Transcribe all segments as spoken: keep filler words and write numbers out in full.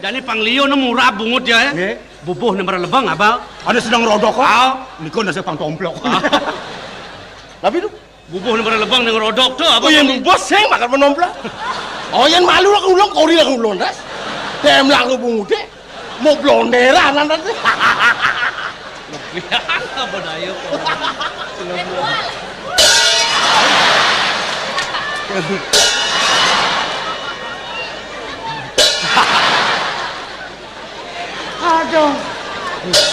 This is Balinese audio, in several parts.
Jani pang liu né murab bungut ya, eh? Nggih. Bubuh né maralebeng, Abang. Ada sedang rodok kok. Ah. Niku nasi pang tomplok. Ah. Tapi itu bubuh né maralebeng né ngerodok to, Abang. Oh, yang bos saya makan menomplok. Oh, yang malu lah ulung, kori lah ulung, das. Dem lah bungut deh. Mau blonderan, nanti. Lebihan apa daya kok? Aduh.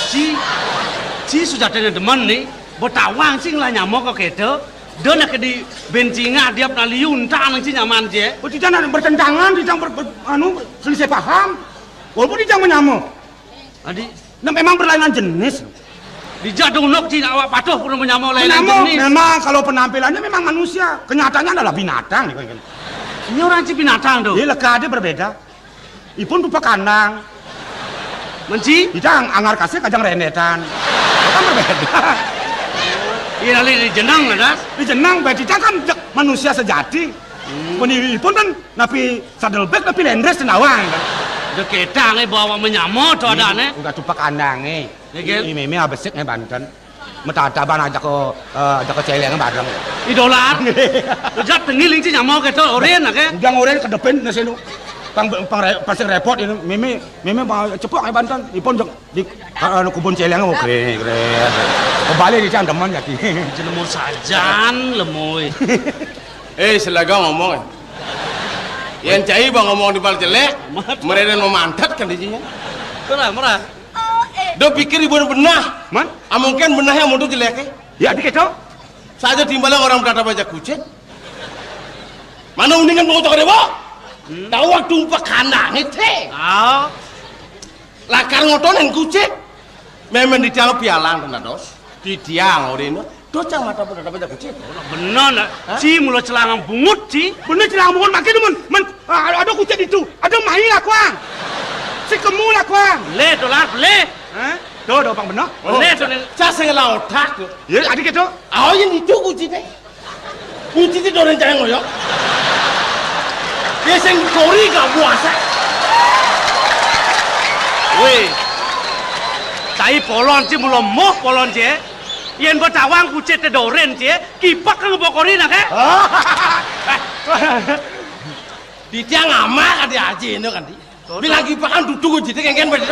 Ci, ci sujatine demen ni, betawang sing lah nyama kok keto. Dona ke di bencinga diap na liu entah nang ci nyaman je. Oh, tidak, nak bertentangan, tidak ber, ber, anu, selisih paham. Walaupun tidak menyama. Adi, nah, memang berlainan jenis. Dijak dunuk ci awak patuh pun menyama lain jenis. Memang kalau penampilannya memang manusia, kenyataannya adalah binatang. Ini orang ci binatang tuh. Iya, leka ada berbeda. Ipun rupa kandang. Menci? Idang anggar kasih kajang rendetan. Kan berbeda. Iya, nali di jenang ada. Di jenang, berarti kan manusia sejati. Hmm. Meni ipun kan napi sadelbek, napi lendres tenawang kan. Udah ketang eh bawa menyama tuh ada nih. Udah tupak kandang eh. Ini meme abesik eh banten. Metataban ajak ke, eh, ajak ke celeng bareng. Idolar. Ujat tengil inci nyama keto oren ake. Ujang oren kedepin nasi nu. Pang, pang re, pasir repot ini. Meme, meme mau cepok eh banten. Ipun jek di, anu, kubun celeng oke, keren. Kebalik di can demen ya ki. Jelemu sajan lemoi. Eh, selaga ngomong eh. Yang cai bang ngomong di bal jelek, mereka mau mantat kan di sini. Murah, murah. Do pikir ibu benah. Man? Ah, mungkin benah yang mutu jelek eh. Ya, dikit tuh. Saja timbalan orang berada baca kucing. Mana uningan mau cakap dewa? Tahu waktu umpak kandang itu. Ah. Lakar ngotonin kucing. Memang di tiang pialang kena dos. Di tiang orang itu. Dos cang mata pun ada baca kucing. Bener nak. Hah? Ci mula celangang bungut ci. Bener celangang bungut makin demen. Men, ah, ada kucing itu. Ada main lah kuang. Si kemu lah kuang. Boleh dolar boleh. Hah? Tuh, tuh, pang bener. Boleh tuh. Cak sing lah otak tuh. Ya, adik itu. Oh, yang itu kucing deh. Kunci ti doren cahaya ngoyok. Dia sing kori gak puasa. Weh. Cai polon ci mula moh polon ci. Yen betawang kucit te doren ci, kipak kang bokori nak eh. Di tiang amak adi aji ini kan di. Bilang kipakan duduk kucit kengken bener.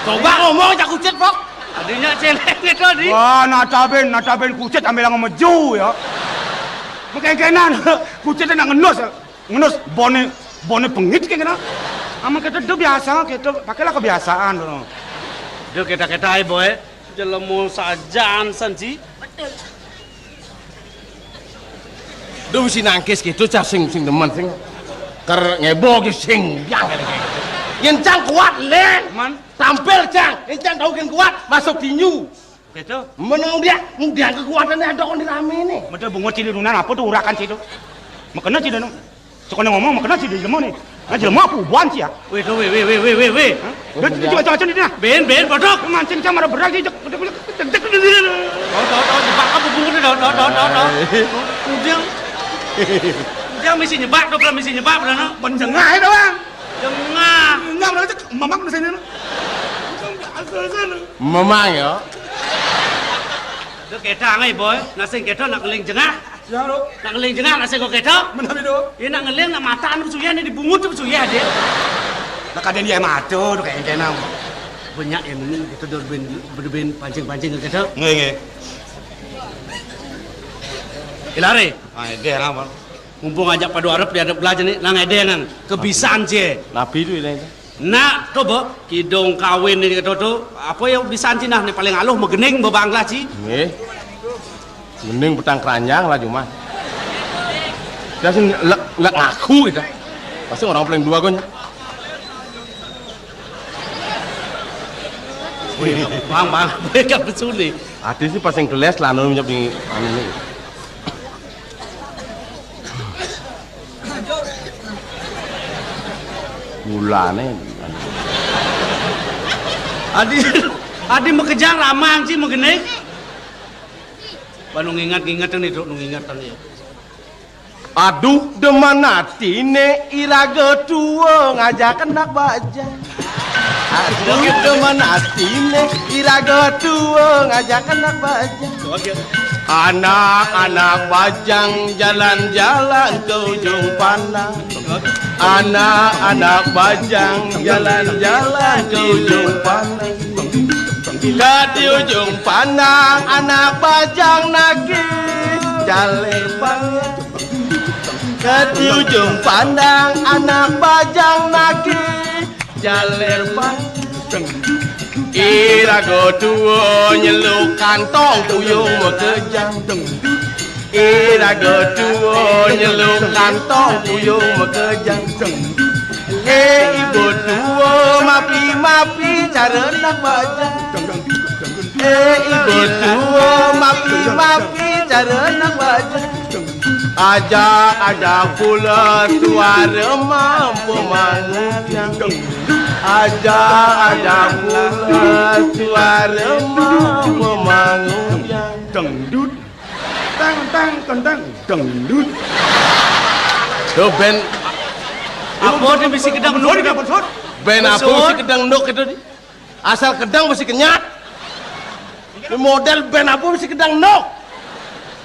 Coba ngomong cak kucit pok. Adinya celeng itu di. Wah, nataben, nataben kucit ambil yang meju ya. Mekengkenan, kucit nak ngenus, ngenus bone, bone pengit kayak kena. Ama kita do biasa, kita pakailah kebiasaan dulu. Do kita kita boy, jelemu sajan sanji. Betul. Duh, mesti nangkis gitu, cah sing, sing demen, sing ker ngebo ge sing biang kali kayak gitu. Yen cang kuat, Len. Man. Tampil cang, yen cang tahu kan kuat, masuk tinju. Gitu. Menang dia, mudah kekuatannya ada kon di rame nih. Betul bungut cili dunan apa tuh urakan situ? Makanya cili nu. Sekolah ngomong makanya cili jelema nih. Nah, jelema apa buan sih ya? Weh, tuh, weh, weh, weh, weh, weh, weh. Hah? Dia, dia coba-coba nih, nah. Ben, ben, bodoh. Mancing sama berat sih, cek, cek, cek, cek, cek, cek. Tahu, tahu, tahu, jebak apa bubur nih, tahu, tahu, tahu, tahu, tahu. Ujang. Ujang misi nyebak, tuh, misi nyebak, bener, no? Penjengah itu, Bang. Jengah. Enggak, bener, cek, mamang di sini, no. Mamang ya. Itu kita ngai, boy. Nasing kita nak keling jengah. Ya, lo. Nak ngeling jengah nak sego keto. Menawi do. Ya nak ngeling nak mata anu suyah ni dibungut tu suyah dia. Nak ada dia mata tu kayak kena. Banyak yang menung kita dah ben ben pancing-pancing ke keto. Nggih, nggih. Ilare. Ah, dia apa? Mumpung ajak padu arep di arep belajar ni, nang ede nang kebisan cie. Nabi tu ini. Nak, to, Bo, kidung kawin ni kata tu, apa ya bisan Cina ni paling aluh megening bebangla ci. Nggih. Mending petang keranjang lah cuma. Dia sing lek lek ngaku kita. Pasti orang paling dua gonya. Wih, bang, bang, mereka besuli. Ati sih pas yang keles lah, anu nyep di anu ni. Mulane. Adi, adi makejang ramang ci magene. Ba nu nginget-nginget ni, Duk, nu nginget ni. Aduh, demen atine iraga tua ngajak anak bajang. Aduh, demen atine iraga tua ngajak anak bajang. Anak-anak bajang jalan-jalan ke ujung pandang. Anak-anak bajang jalan-jalan ke ujung pandang. Ke di ujung pandang anak bajang nagih jalepan. Ke di ujung pandang anak bajang nagih jalepan. Iraga tua nyeluk kantong puyung makejang. Iraga tua nyeluk kantong puyung makejang. Eh, ibu tua, mapi-mapi cara nak bajang. Eh, ibu tua, mapi-mapi cara nak bajang. Ajak-ajak pula suara mampu mangudiang. Ajak-ajak pula suara mampu mangudiang. Dangdut. Tang, tang, tang, tang. Dangdut. Tuh, band. Apa dia bisi kedang nuk? Band apa bisi kedang nuk itu? Asal kedang bisi kenyat. Ini model band apa bisi kedang nuk?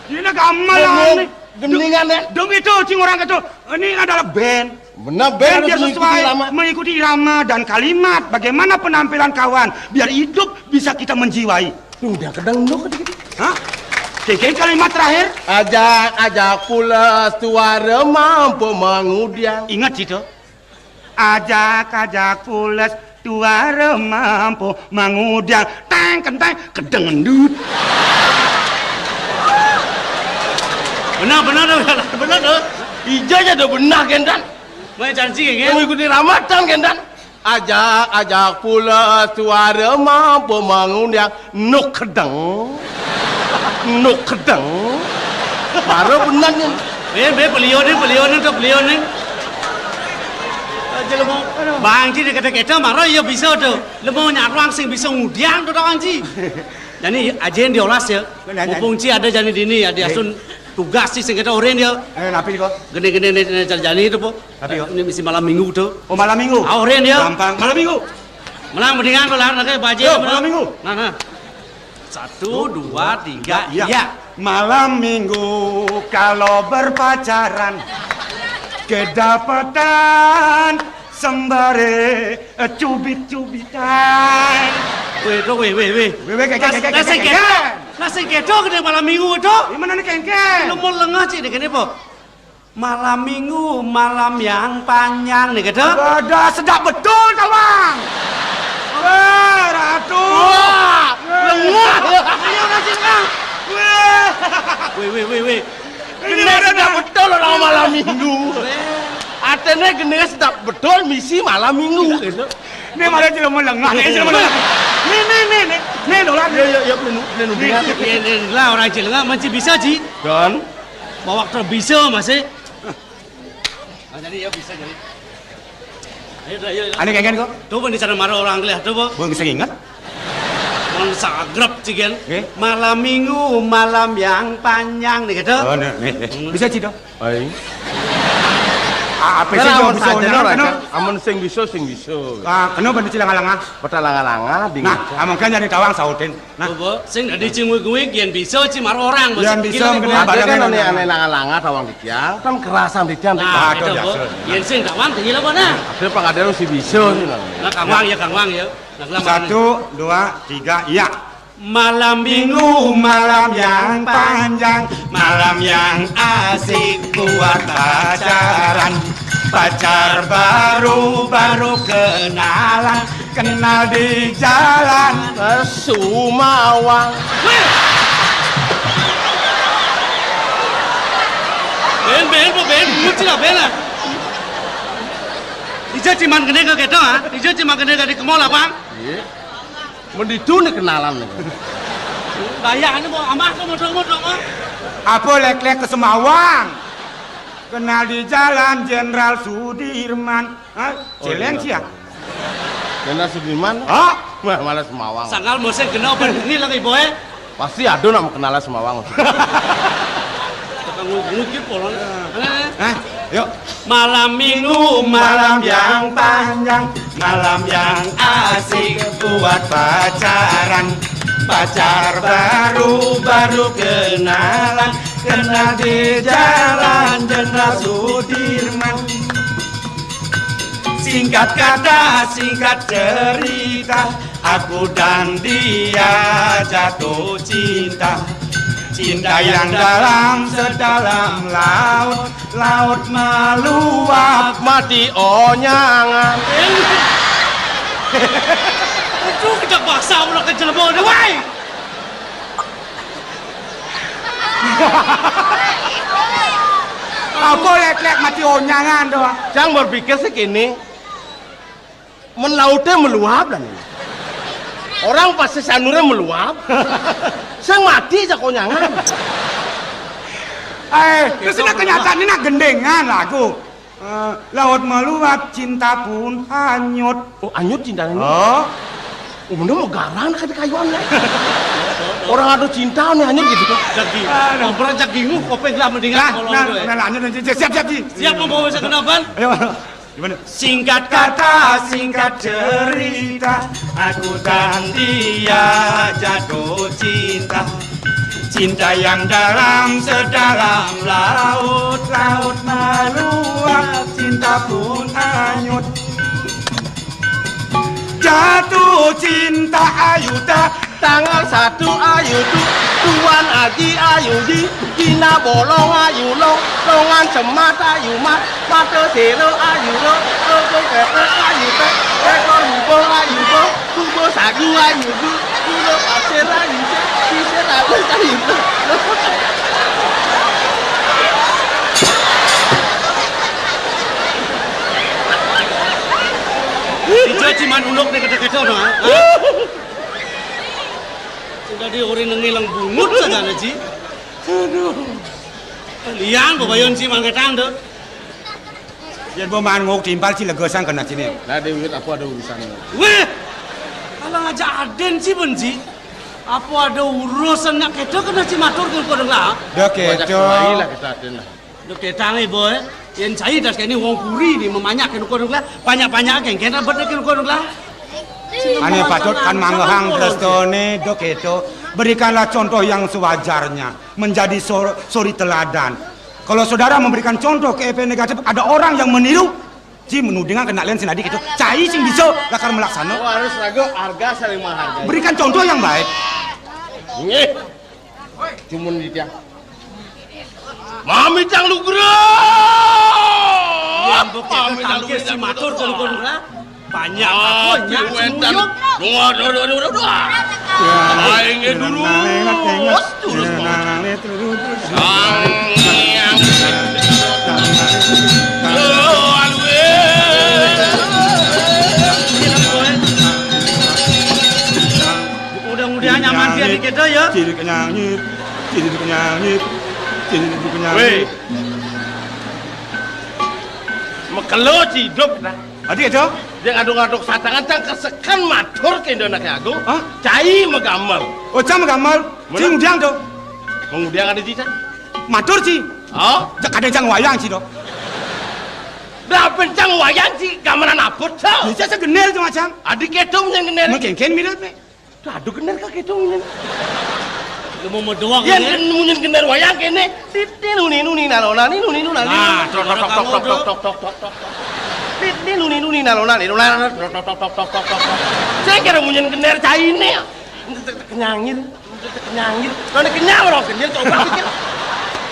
Ini gamelan nih. Gendingan ya. Dong itu, cing orang itu. Ini adalah band. Benar, band. Band harus biar mengikuti sesuai, irama, mengikuti irama dan kalimat. Bagaimana penampilan kawan? Biar hidup bisa kita menjiwai. Tuh, dia kedang nuk gitu. Hah? Kengkeng kalimat terakhir. Ajak-ajak pula suara mampu mangudiang. Ingat itu. Ajak-ajak pules tuara mampu mangudiang teng kenteng kedendut. Benar, benar, benar, benar, benar. Ija aja udah benar, Gendan. Mau janji, kan? Mau ikuti ramatan, Gendan. Ajak-ajak pules tuara mampu mangudiang. Nuk kedeng. Nuk kedeng. Baru benar nih. Eh, be, beliau nih, beliau nih, tuh, beliau nih. Aja lu mau. Bang Ji, dikata-kata, marah, iya bisa tuh. Lu mau nyaruang sing bisa ngudiang tuh, Bang Ji. Jadi, aja yang diolas ya. Benar, mumpung Ji ada jadi dini ya, diasun tugas sih sing kita oren ya. Eh, napi kok? Gini-gini nih, nih, jadi itu, Po. Tapi, yo. Ini mesti malam minggu tuh. Oh, malam minggu? Ah, oren ya. Gampang. Malam minggu. Menang mendingan kalau hari lagi bajai. Yo, malam minggu. Nah, nah. Satu, dua, tiga, iya. Malam minggu kalau berpacaran kedapatan sembare, eh, cubit-cubitan. Weh, tuh, weh, weh, weh. Weh, weh, kek, kek, kek, kek, kek. Nah, sing kedo gede malam minggu itu. Di mana nih, kengkeng? Lu mau lengah sih, deh, gini, Po. Malam minggu, malam yang panjang nih, gitu. Ada sedap betul, Tawang. Wah, Ratu. Wah, lengah. Ayo, kasih lengah. Wah. Weh, weh, weh, weh. Ini sedap betul orang malam minggu. Atene gini sedap betul misi malam minggu, gitu. Ini malah jelema lengah, ini jelema lengah. Nih, nih, nih, nih. Nih, dolar. Ya, ya, ya, pelenu, pelenu. Nih, nih, nih, lah, orang jelema masih bisa, Ji. Dan? Mau waktu bisa, masih. Ah, jadi ya bisa jadi. Ayo, ayo, ayo. Ane kengen kok. Tuh, di sana marah orang lihat tuh, Bu. Bang, bisa ingat? Bang sagrep cigen. Malam minggu, malam yang panjang nih gitu. Oh, nih, nih, nih. Bisa, Ci, dong? Ayo. Ah, apa sih, amun bisa saja, amun sing bisa, sing bisa. Ah, kenapa nih, Ci, langa-langa? Peta langa-langa, dingin. Nah, amun kan jadi tawang sautin. Nah. Coba, sing dadi cingwik-wik, yen bisa, Ci, mar orang, yén bisa, mungkin ada kan ane, ane langa-langa tawang titiang, kan kerasan titiang. Nah, aduh, biasa. Yén sing tawang, tinggi apa, nah? Ada pang ada si bisa, sih, nah. Nah, Kang Wang, ya, Kang Wang, ya. Nah, Kang Wang. Satu, dua, tiga, iya. Malam minggu, malam yang panjang, malam yang asik buat pacaran. Pacar baru, baru kenalan, kenal di jalan. Sumawang. Ben, ben, apa ben? Nguci lah, ben lah. Ijo ciman gede ke keto, ha? Ijo ciman gede ke di kemol apa? Iya. Menditu nih kenalan nih. Bayangane mau amah ke modong-modong, ah. Apa lek-lek ke Semawang? Kenal di jalan Jenderal Sudirman. Hah? Oh, Celeng iya. Sih ya? Jenderal Sudirman? Hah? Wah, malah Semawang. Sangkal musim kena apa ini lagi, boy? Pasti ada nak kenal Semawang. Ngikut polon. Hah? Yuk. Malam minggu, malam yang panjang, malam yang asik buat pacaran. Pacar baru, baru kenalan, kenal di jalan Jenderal Sudirman. Singkat kata, singkat cerita, aku dan dia jatuh cinta. Cinta yang dalam sedalam laut, laut meluap. Mati onyangan. Aduh, kita basah ulah kejelebon, wai. Apa leklek mati onyangan tu? Cang berpikir sih kini, men lautnya meluap dan ini. Orang pasti sanurnya meluap. Sing mati aja konyangan. Eh, terus ini kenyataan ini nak gendengan lagu. Eh, laut meluap, cinta pun hanyut. Oh, hanyut cinta ini? Oh. Oh, bener mau garang nak kata kayuan lah. Orang ada cinta nih hanyut gitu. Jagi. Aduh. Oh, berat jagi. Nguping lah mendingan. Nah, kalau nah, gitu ya. Nah, lanjut, lanjut. Siap, siap, Ji. Siap membawa saya ke Naban? Ayo. Gimana? Singkat kata, singkat cerita, aku dan dia jatuh cinta. Cinta yang dalam sedalam laut, laut meluap, cinta pun hanyut. Jatuh cinta ayu tak. Tanggal satu ayu tu, Tuan Haji ayu di, Cina bolong ayu long, longan semat ayu mat, mata selo ayu lo, logo ketek ayu tek, ekor bubong ayu bo, bubong sagu ayu bu, gula pasir ayu cek, sisir halus ayu tu. Ijo ciman uluk nih kata-kata no, ha? Sing dadi ori nengé lang bungut sajane, Ji. Aduh. Liang bebayon, Ji, mangketang to. Yen pemahan nguk timpal, Ji, lega sang kena sini. Lah, Dewi, apa ada urusan? Weh, kalau ngajak aden, Ji, ben, Ji. Apa ada urusan nak keto kena, Ji, matur ke kodeng lah? Dah keto. Lah, kita aden lah. Dok tetang, eh, boy. Yen cai das kene wong puri ni memanyak kene kono lah. Banyak-banyak kene kene bet kene kono lah. Ane patut kan manggehang prestone, dok keto. Berikanlah contoh yang sewajarnya, menjadi sor-, suri teladan. Kalau saudara memberikan contoh ke efek negatif, ada orang yang meniru. Ji menudingan kena len senadi gitu. Cai sing bisa lakar melaksana. Oh, harus lagu harga saling menghargai. Berikan contoh yang baik. Nggih. Cumun di tiang. Mami tang lugra. Yang bukti tangkis si matur ke lukun lah. Banyak apa, nyak wenten semuyung. Dua, dua, dua, dua, dua. Aing dulu. Terus, terus. Sang Hyang. Oh, aduh. Mudah-mudahan nyaman dia di kita ya. Ciri kenyangit, ciri kenyangit, ciri kenyangit. Weh. Mekelo ciduk dah. Adi itu? Dia ngaduk-ngaduk satangan cang kesekan matur ke Indo Anak Agung. Hah? Cai megamel. Oh, cang megamel. Mana? Cing diang tu. Mengudiang ada cicak. Matur ci. Oh? Jak kadang cang wayang ci tu. Dah pencang wayang ci gamelan apa tu? Bisa segenir tu macam. Adi ketung yang genir. Mungkin kan mirip ni. Aduh, gener kagak itu, Nyen? Lu mau doang, ya? Kan munyin gener wayang kene. Titin nuni nuni nalona ni nuni nuna ni. Nah, tok, tok, tok, tok, tok, tok, tok, tok, tok. Titin nuni nuni nalona ni nuna tok, tok, tok, tok, tok, tok. Saya kira munyin gener caine. Kenyangir, kenyangir. Nona kenyang orang kenyang coba pikir.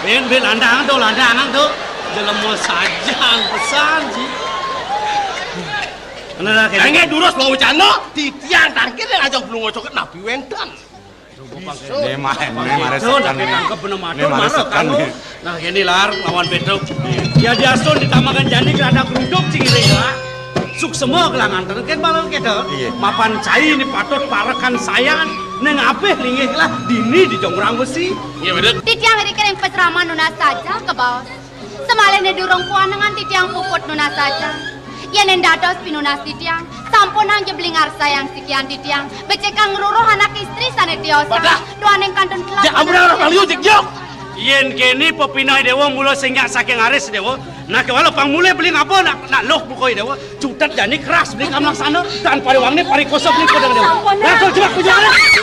Ben, ben, landangan tuh, landangan tuh. Jelema sajang pesan sih. Bener lah, kayak Engge durus mau wacana, titiang tangkir yang ajang belum ngocok napi wenten. Ini mah, ini mah resekan nih. Ini mah resekan nih. Nah, gini lar, lawan Pedro. Ya diasun ditambahkan jani kerada keruduk cing iring lah. Suksema kelangan terken malam kita. Iya. Mapan cai ini patut parekan sayan, neng apih linggih lah dini di jongrang besi. Iya, bener. Titiang iri kering pesraman nunas saja ke bawah. Semalih ne durung puan dengan titiang puput nunas saja. Yen dados pinunas titiang, sampun hang jebling arsayang sikian titiang, becikang ngruruh anak istri sane tiosan. Badah. Duaning kantun kelak. Ya ampun, orang liu, cik, yuk. Yén kéné pepineh Déwa mula singgah saking aris Déwa, nah kéwala pang mulih beli ngaba nak, nak luh buka Déwa, cutet jani keras beli kamlaksana, tan pariwangné parikosa beli kodang Déwa. Sampun, nah. Langsung jebak bujang aris.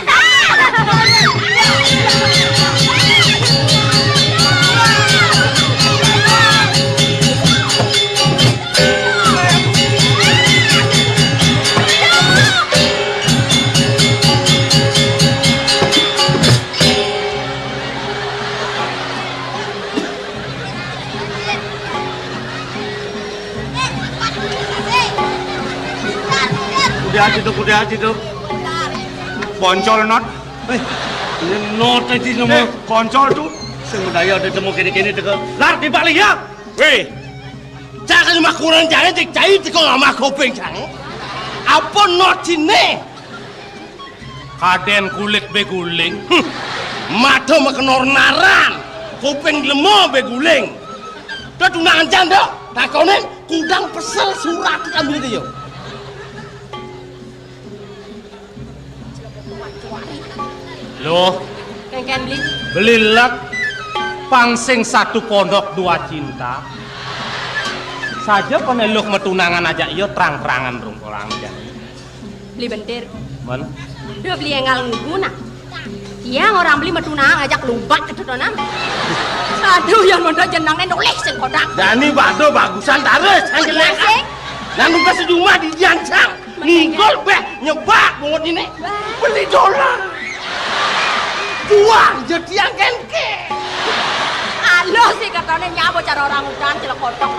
Udah aja tuh, udah aja tuh. Poncol not. Eh, ini not aja semua. Eh, poncol tuh. Sing daya ada temu kene-kene teka. Lar di balik ya. Wéh, cak lima kurang jane cek cai teko ngamah kuping jang. Apa not sine? Kadén kulit bé guling. Hm. Mata makenor naran, kuping lemo bé guling. Dah tunangan jang dah. Takonin kudang pesel surat ambil dia. Loh, kénkén beli. Beli lek pang sing satu pondok dua cinta. Saja koné luh matunangan ajak iya terang-terangan rung orang aja. Beli bentir. Men. Duh, beli enggal ngugu nah. Tiang orang beli matunangan ajak lubak ketutunan. Aduh, yang mondok jenengné nolih sing kodak. Dani bado bagusan taris, sing jelas. Sing. Nang nugas sejumah di diancang. Ngingkul béh nyebak bungut ini. Beli dolar. Buang je tiang kénkén. Aluh sih katanya nyabo cara orang udan celek kotok.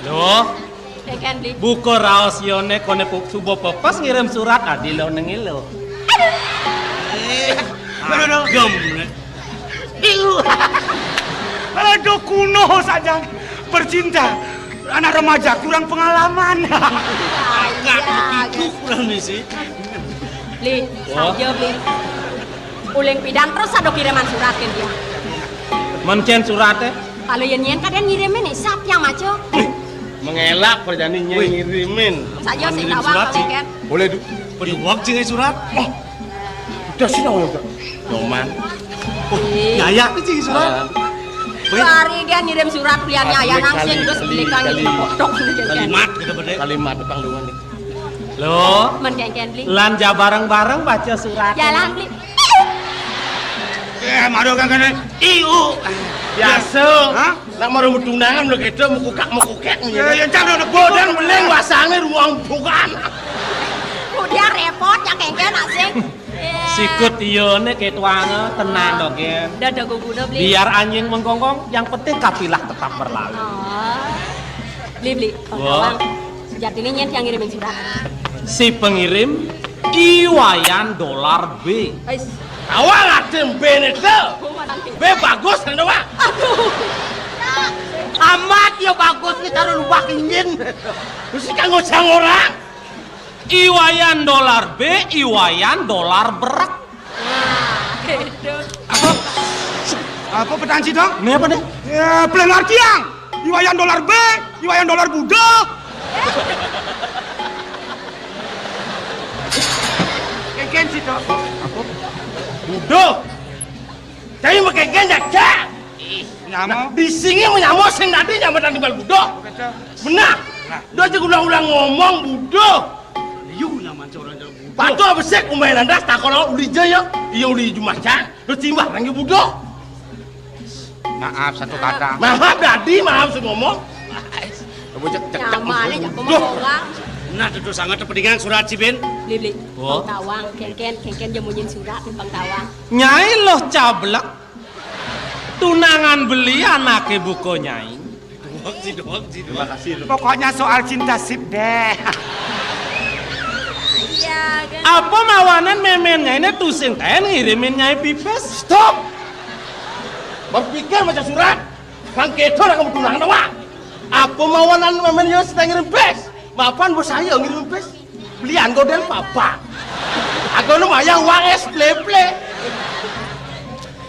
Loh, kénkén beli. Buka raos yone koné puk suba pepes ngirim surat adi lo nengi lo. Aduh. Aduh, aduh. Gem. Iu. Aduh, kuno saja bercinta. Anak remaja kurang pengalaman. Agak begitu kurang misi. Beli, saja beli. Uling pidang terus ada kiriman surat ke dia. Mencén suraté? Kalau yang nyen kadén ngirimin nih, sap yang maco. Mengelak perjani nyen ngirimin. Saja sih tawang surat sih. Boleh du. Peduwak sing surat. Wah. Udah sih tawang udah. Nyoman. Yaya iki sing surat. Hari dia ngirim surat liannya ya langsung terus beli kang ini kotok gitu kan. Kalimat gitu bedé. Kalimat panggungan nih. Loh, men kénkén beli. Lan ja bareng-bareng baca surat. Jalan beli. Eh, maro kang kene. Iu. Biasa. Hah? Nak maro tunangan lho kedo mukukak-mukukek ngene. Ya, ya, cang, udah, udah. Godang beling wasangnya ruang bukan. Udah repot ya kénkén nak sing. Sikut iya né ketuange tenang to, Gen. Dadak gugudo beli. Biar anjing menggonggong, yang penting kafilah tetap berlalu. Oh. Beli, beli. Wah. Sejatiné nyén yang ngirimin surat. Si pengirim I Wayan Dolar B. Ais. Awang até B né to. B bagus kan, Wak? Aduh. Amat ya bagus nih karo lubak injin. Mesti kanggo sang orang. I Wayan Dolar B, I Wayan Dolar Berek. Nah, gitu. Apa? Apa petang sih, Dong? Ini apa nih? Ya, benar tiang. I Wayan Dolar B, I Wayan Dolar Budo. Kénkén sih, Dong. Apa? Budo. Tapi pakai kénkén ya, Cak. Nyama. Di sini menyama sing tadi nyama tadi bal Budo. Benar. Nah. Dia aja ulang-ulang ngomong Budo. Liu nyaman seorang jalan Budo. Patuh besik umai landas takon uli jaya. Iya uli jumacan. Terus timbah lagi Budo. Maaf satu kata. Maaf dadi, maaf sing ngomong. Coba cek cek cek. Nyamane jak ngomong orang. Nah, tentu sangat terpedingan surat si Ben. Beli beli. Oh. Tawang, kénkén, kénkén dia munyin surat pang tawang. Nyai loh cablek. Tunangan beli anake buka nyai. Doang sih, doang sih, doang. Terima kasih, Lur. Pokoknya soal cinta sip deh. Iya, kan? Apa mawanan mémén nyai ini tusing kain ngirimin nyai pipis? Stop. Berpikir macam surat. Kang Kedo nak kamu tunangan apa? Apa mawanan mémén yo sedang ngirim pis? Mapan bos saya ngirim pis. Belian godel papa. Aku nu mayang uang es pleple.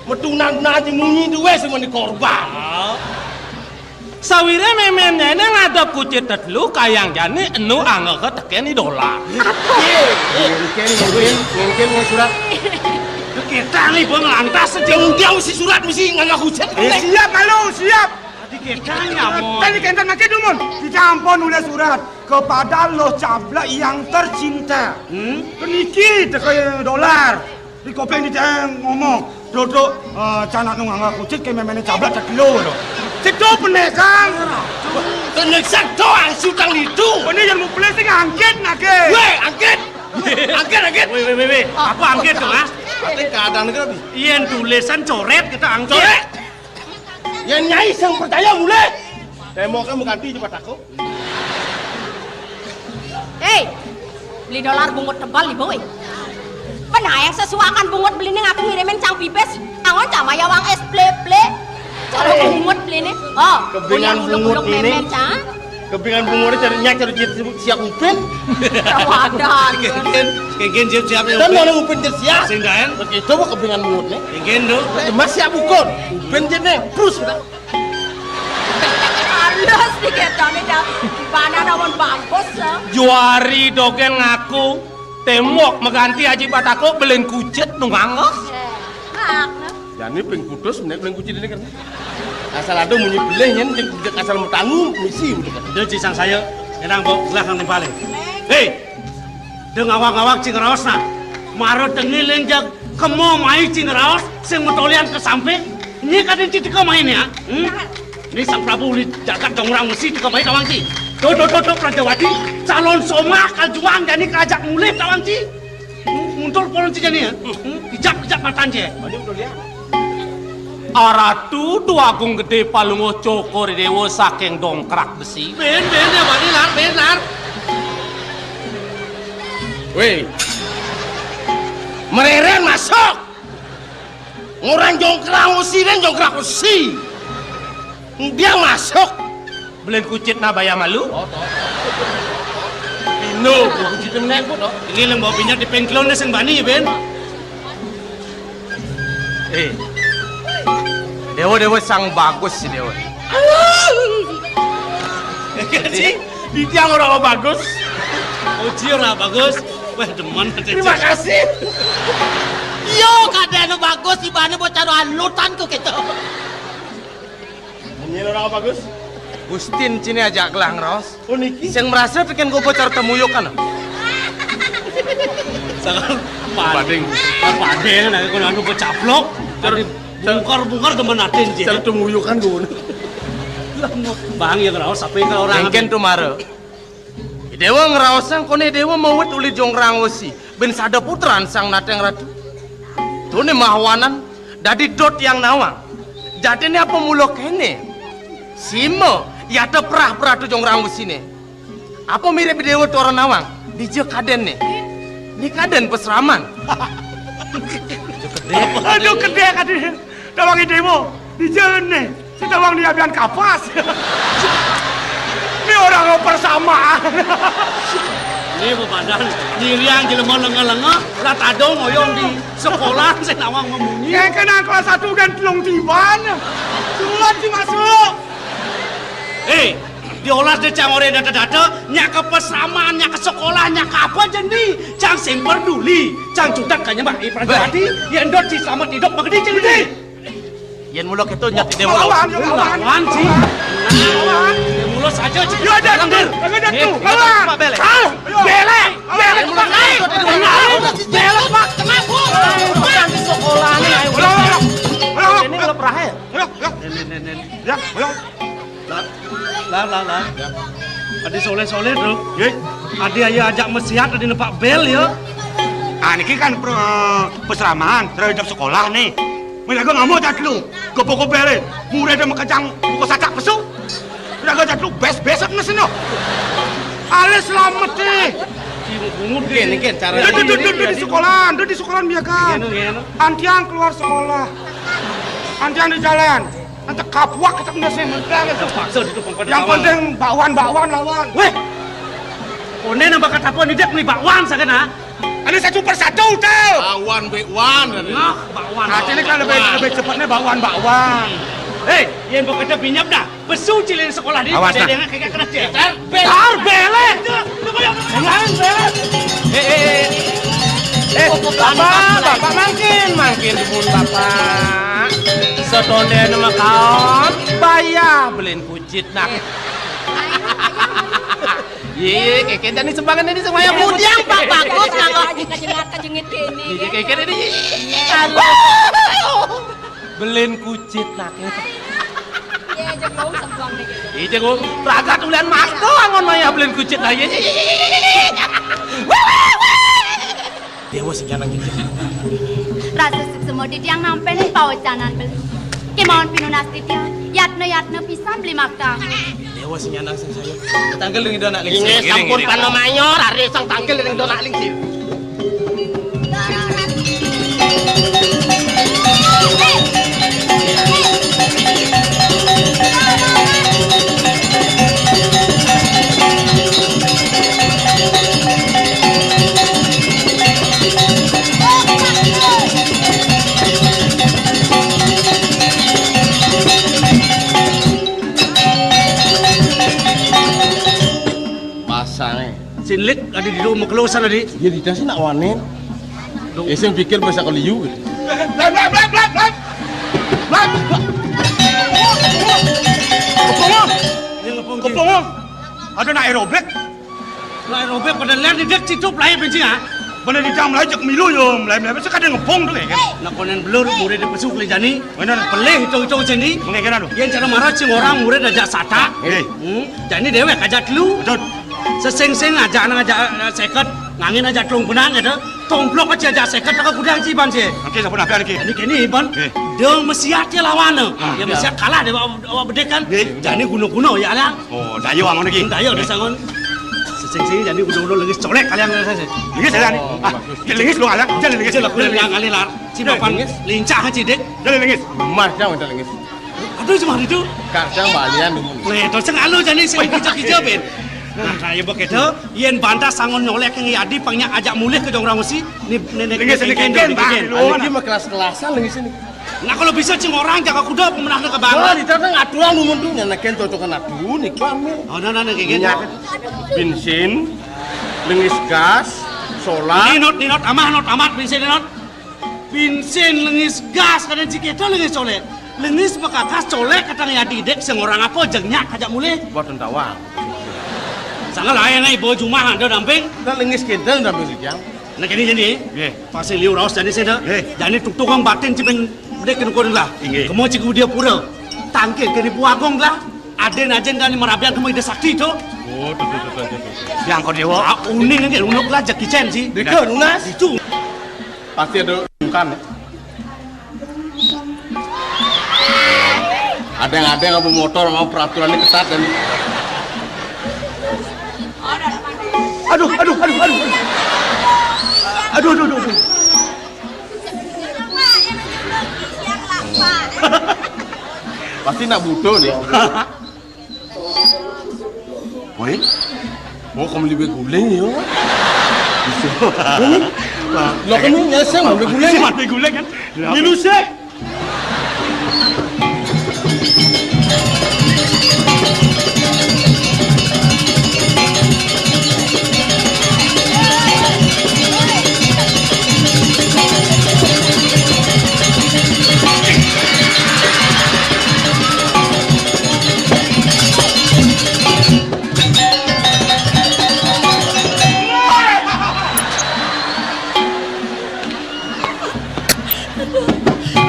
Metunan nanti munyi duwe semeni korban. Sawire mémén nyai ini ngadep kucit tetelu kayang jani enu angel ke tekeni dolar. Mungkin, mungkin, mungkin mau surat. Kita nih, Bang, lantas aja. Yang dia mesti surat, mesti nganggah hujat. Eh, siap, malu, siap. Tadi kita nih, Amon. Tadi kita makin dumun. Kita ampun nulis surat kepada Loh Cablak yang tercinta. Hmm? Keniki teka dolar. Di kopeng di ngomong. Dodok, eh, canak nu nganggah kucit ke memene Cablak tak kilo, loh. Situ penekang. Teneksak doang sutang itu. Ini yang mau beli sing angkit nake. Weh, angkit. Angkit, angkit. Weh, weh, weh, weh. Apa angkit tuh, ha? Ate kadang negeri. Iya, tulisan coret kita angkit. Coret. Yang nyai sang percaya mulai. Temboknya mau ganti cepat aku. Hei, beli dolar bungut tebal, Ibu, eh. Penayang sesuakan bungut beli ning aku ngirimin cang pipis. Angon cama ya wang es ple-ple. Cara bungut beli nih. Oh, kebingan bungut ini. Memen, cang. Kebingan bungut ini cari nyak cari siap, siap upin. Wadah. Kegen, kegen siap-siap ya. Dan mana upin jadi siap? Sing daen. Begitu mau kebingan bungut nih. Kegen tuh. Cuma siap ukur. Upin jadi terus kita. Halus nih ketone, Cang. Gimana namun bagus, ya? Juari dogel ngaku, tembok mengganti aji batako, belen kucet nunganggos. Eh, nah, nah. Jani ping putus, menek belen kucet ini kan. Asal ada munyi beleh, nyen, jeng kucet asal metangu, misi, udah kan. Udah, cisang saya, enang bawa gelas nang balik. Hei, deng awak-awak cing raos nah. Maro tengil yang jag, kemo mai cing raos, sing metolian ke samping. Ini kadang cing teka main ya. Hmm? Ini Sang Prabu uli jagat dong orang mesti teka main tawang cing. Tuh, tuh, tuh, tuh, Prajawati, calon somah, kaljuang, jani kerajaan mulih tawang cing. Hmm, mundur polon cing jani ya. Hmm? Ijak, ijak matan cing. Maju, udah lihat. Aratu Dwagung Gedé Palungguh Cokor Déwa saking Dongkrak Besi. Ben, ben, ya, Bani, lar, ben, lar. Wéh. Mereren masuk. Ngurang jongkrang usi, dan jongkrang usi. Dia masuk. Belen kucit na baya malu. Oh, toh. Pino, kucit na menek, toh. Ini lem bawa pinjat di pengklon sing bani, Ben. Eh. Dewa, dewa sang bagus si dewa. Iya, Ji. Di tiang orang bagus. Oh, Ji orang bagus. Wah, demen. Terima kasih. Yo, kadang anu bagus, ibane bocah anu alutan kok gitu. Ini orang bagus. Gustin cini ajak gelang, Ros. Oh, niki? Sing merasa tekan gobo cara temuyuk kan? Sangat pading. Pading, nah, kalau anu becaplok, cara bungkar-bungkar demen atin, Ji. Cara temuyuk kan, gue. Bang, ya, kalau sampai ke orang. Mungkin tuh mare. Dewa ngraosang koné Dewa mawit uli jongrang wesi, ben sada putran sang nateng ratu. Tuné mahawanan dadi dot yang nawang. Jadiné apa mula kéné? Sima, yata prah-prah tu jongrang wesiné. Apa mirip Dewa tora nawang? Dija kadén né. Ni kadén pesraman. Aduh, gedé kadén. Tawang idému, di jalan nih. Sing tawang di abian kapas. Ini orang persamaan. Ini bebadan, nyiriang jelema lenga-lenga, lah tadong oyong di sekolah, sing nawang memunyi. Yang kena kelas satu kan telung tiban. Duluan sih masuk. Eh, diolas deh cang oré data-data, nyak ke pesraman, nyak ke sekolah, nyak ke apa jendi, cang sing peduli, cang cudak kanya mbak Ibrahim Bah. Tadi, yang dot si selamat hidup, begini jendi. Yén mula kéto nyat déwa. Lawan, lawan. Lawan, sih. Lawan. Yén mula saja, sih. Yo, ada. Langgar. Ada tuh. Lawan. Pak Belek. Ah, Belek. Belek, Pak. Belek, Pak. Belek, Pak. Kenapa? Bukan di sekolah nih, ayo. Ulang, ulang. Ulang, ulang. Ini kalau perahe. Ulang, ulang. Nen, nen, nen, nen. Ya, ulang. Lah, lah, lah, lah. Adi soleh-soleh, Bro. Nggih. Adi ayo ajak mesiat, adi nepak bel, ya. Ah, niki kan pro-, pesraman, terhadap sekolah nih. Melaga ngamuk cat lu. Gopok-gopelin. Murid ada makejang buka sacak pesu. Melaga cat lu bes-besek meseno. Alis slamet, eh. Bungut nggih, niki cara. Duh, duh, duh, duh, duh, di sekolahan, duh, di sekolahan biasa. Nggih, nggih. Antiang keluar sekolah. Antiang di jalan. Nanti kapuak kita kena sih, mentang itu. Paksa di depan pada. Yang penting bakwan, bakwan lawan. Weh. Koné nambah kata apa nih, Dek, nih bakwan sakena. Ada satu persatu tuh. Bakwan, bakwan. Nah, bakwan. Nah, ini kan lebih, lebih cepatnya bakwan, bakwan. Hei, yang bekerja binyap dah. Besu cilin sekolah di. Awas, nah. Dengan kayak kena cek. Tar, Belek. Jangan, Belek. Eh, eh, eh. Eh, Bapak, bapak mangkin, mangkin dumun bapak. Setondén makaon, bayah belin kucit nah. Yé, kékén tadi sumbangan ini semuanya mudiang, Pak, bagus, Pak. Aja kajengit-kajengit kéné. Yé, kékén ini. Aduh. Belin kucit nah. Yé, jeung wong sembuang deh gitu. Ih, jeung wong ragat ulian masto angon maya belin kucit nah. Yé, yé, yé, yé, yé. Déwa sing nyanang jeung. Rasa suksma titiang nampi paocanan beli. Kémaon pinunas titiang, yatna-yatna pisan beli makta. Déwa sing nyanang sing sayur. Tangkil ring donak lingsir. Inggih, sampun panamayor, ari sang tangkil ring donak lingsir. Pasangé. Sinlik adi di rumah kelusan adi. Iya, di sing nak wanen. Dong. Eh, sing pikir bahasa keliu gitu. Blan, blan, blan, blan, blan. Blan. Kepung, ah. Kepung, ah. Ada nak aerobik. Nak aerobik pada ler di dek situ pelai benci, ah. Bener di dalam lajak milu yo, mulai mulai sekadar ngepung tuh kayak kan. Nak konen belur murid di pesuk le jani. Bener. Pelih itu itu sini. Mengke kena tuh. Yang cara marah sing orang murid aja sata. Eh. Hmm. Jani déwék aja telu. Betul. Sesing-sing aja anak aja, eh, seket, ngangin aja telung benang gitu. Tomplok aja aja seket, tak kudang ciban sih. Oke, sampun apa niki? Ini kini, Iban. Eh. Dong mesiat ya lawan. Ah, ya, iya. Mesiat kalah deh, awak, awak bedek kan. Eh. Jani guna-guna ya, Alang. Oh, dayo angon niki. Dayo, eh, desa angon. Sesing-sing jani guna-guna lengis colek kalian rasa sih. Lengis ya, Alang? Oh, ah, bagus. Lengis lo, Alang. Jangan lengis. Jangan lengis. Jangan lengis. Cuma pan lengis. Lincah aja, Dek. Jangan lengis. Mas, jangan lengis. Aduh, cuma itu. Kadang balian dulu. Nah, terus sing anu jani sing kija-kija, Ben. Nah, nah, ya begitu. Yén bantah sangon nyolek yang yadi pangnya ajak mulih ke jong orang mesti. Nih, nih, nih, lengis, nih, lengis, nih, lengis, nih, Bang. Lengis. Anu iki mah kelas-kelasan lengis ini. Nah, kalau bisa cing orang jaga kuda pemenang ke bangun. Wah, di sana aturan lu mundur. Nah, nah, kan cocokan aturan nih, Bang. Oh, nah, nah, nah, kayak gitu. Minyak, bensin, lengis gas, solar. Ninot, ninot, amah, not, amat, bensin, ninot. Bensin lengis gas, kadang cik itu lengis colek. Lengis bekakas colek, kadang ya didek, sing orang apa, jengnya kajak mulih. Buat tentawang. Sangat lain, eh, bawa jumah ada damping. Nah, lengis kinten damping sejam. Nah, kini jadi. Nggih. Pasti liu raos jani sih dah. Nggih. Jani tuk tukang batin cipin dek kena kudu lah. Nggih. Kemo cik dia pura. Tangkil kini puagong lah. Aden ajen kani merabian kemo ide sakti itu. Oh, tuh, tuh, tuh, tuh, tuh. Yang kau dewa. Ah, uning nggih, unuk lah, Jackie Chan sih. Deka, lunas. Itu. Pasti ada bukan. Ada yang ada yang mau motor, mau peraturannya ketat dan aduh, aduh, aduh, aduh. Aduh, aduh, aduh, aduh. Pasti nak butuh nih. Woi. Oh, kamu lebih guling ya. Bisa. Lo kamu nyesel mau guling. Masih guling kan? Milu sih.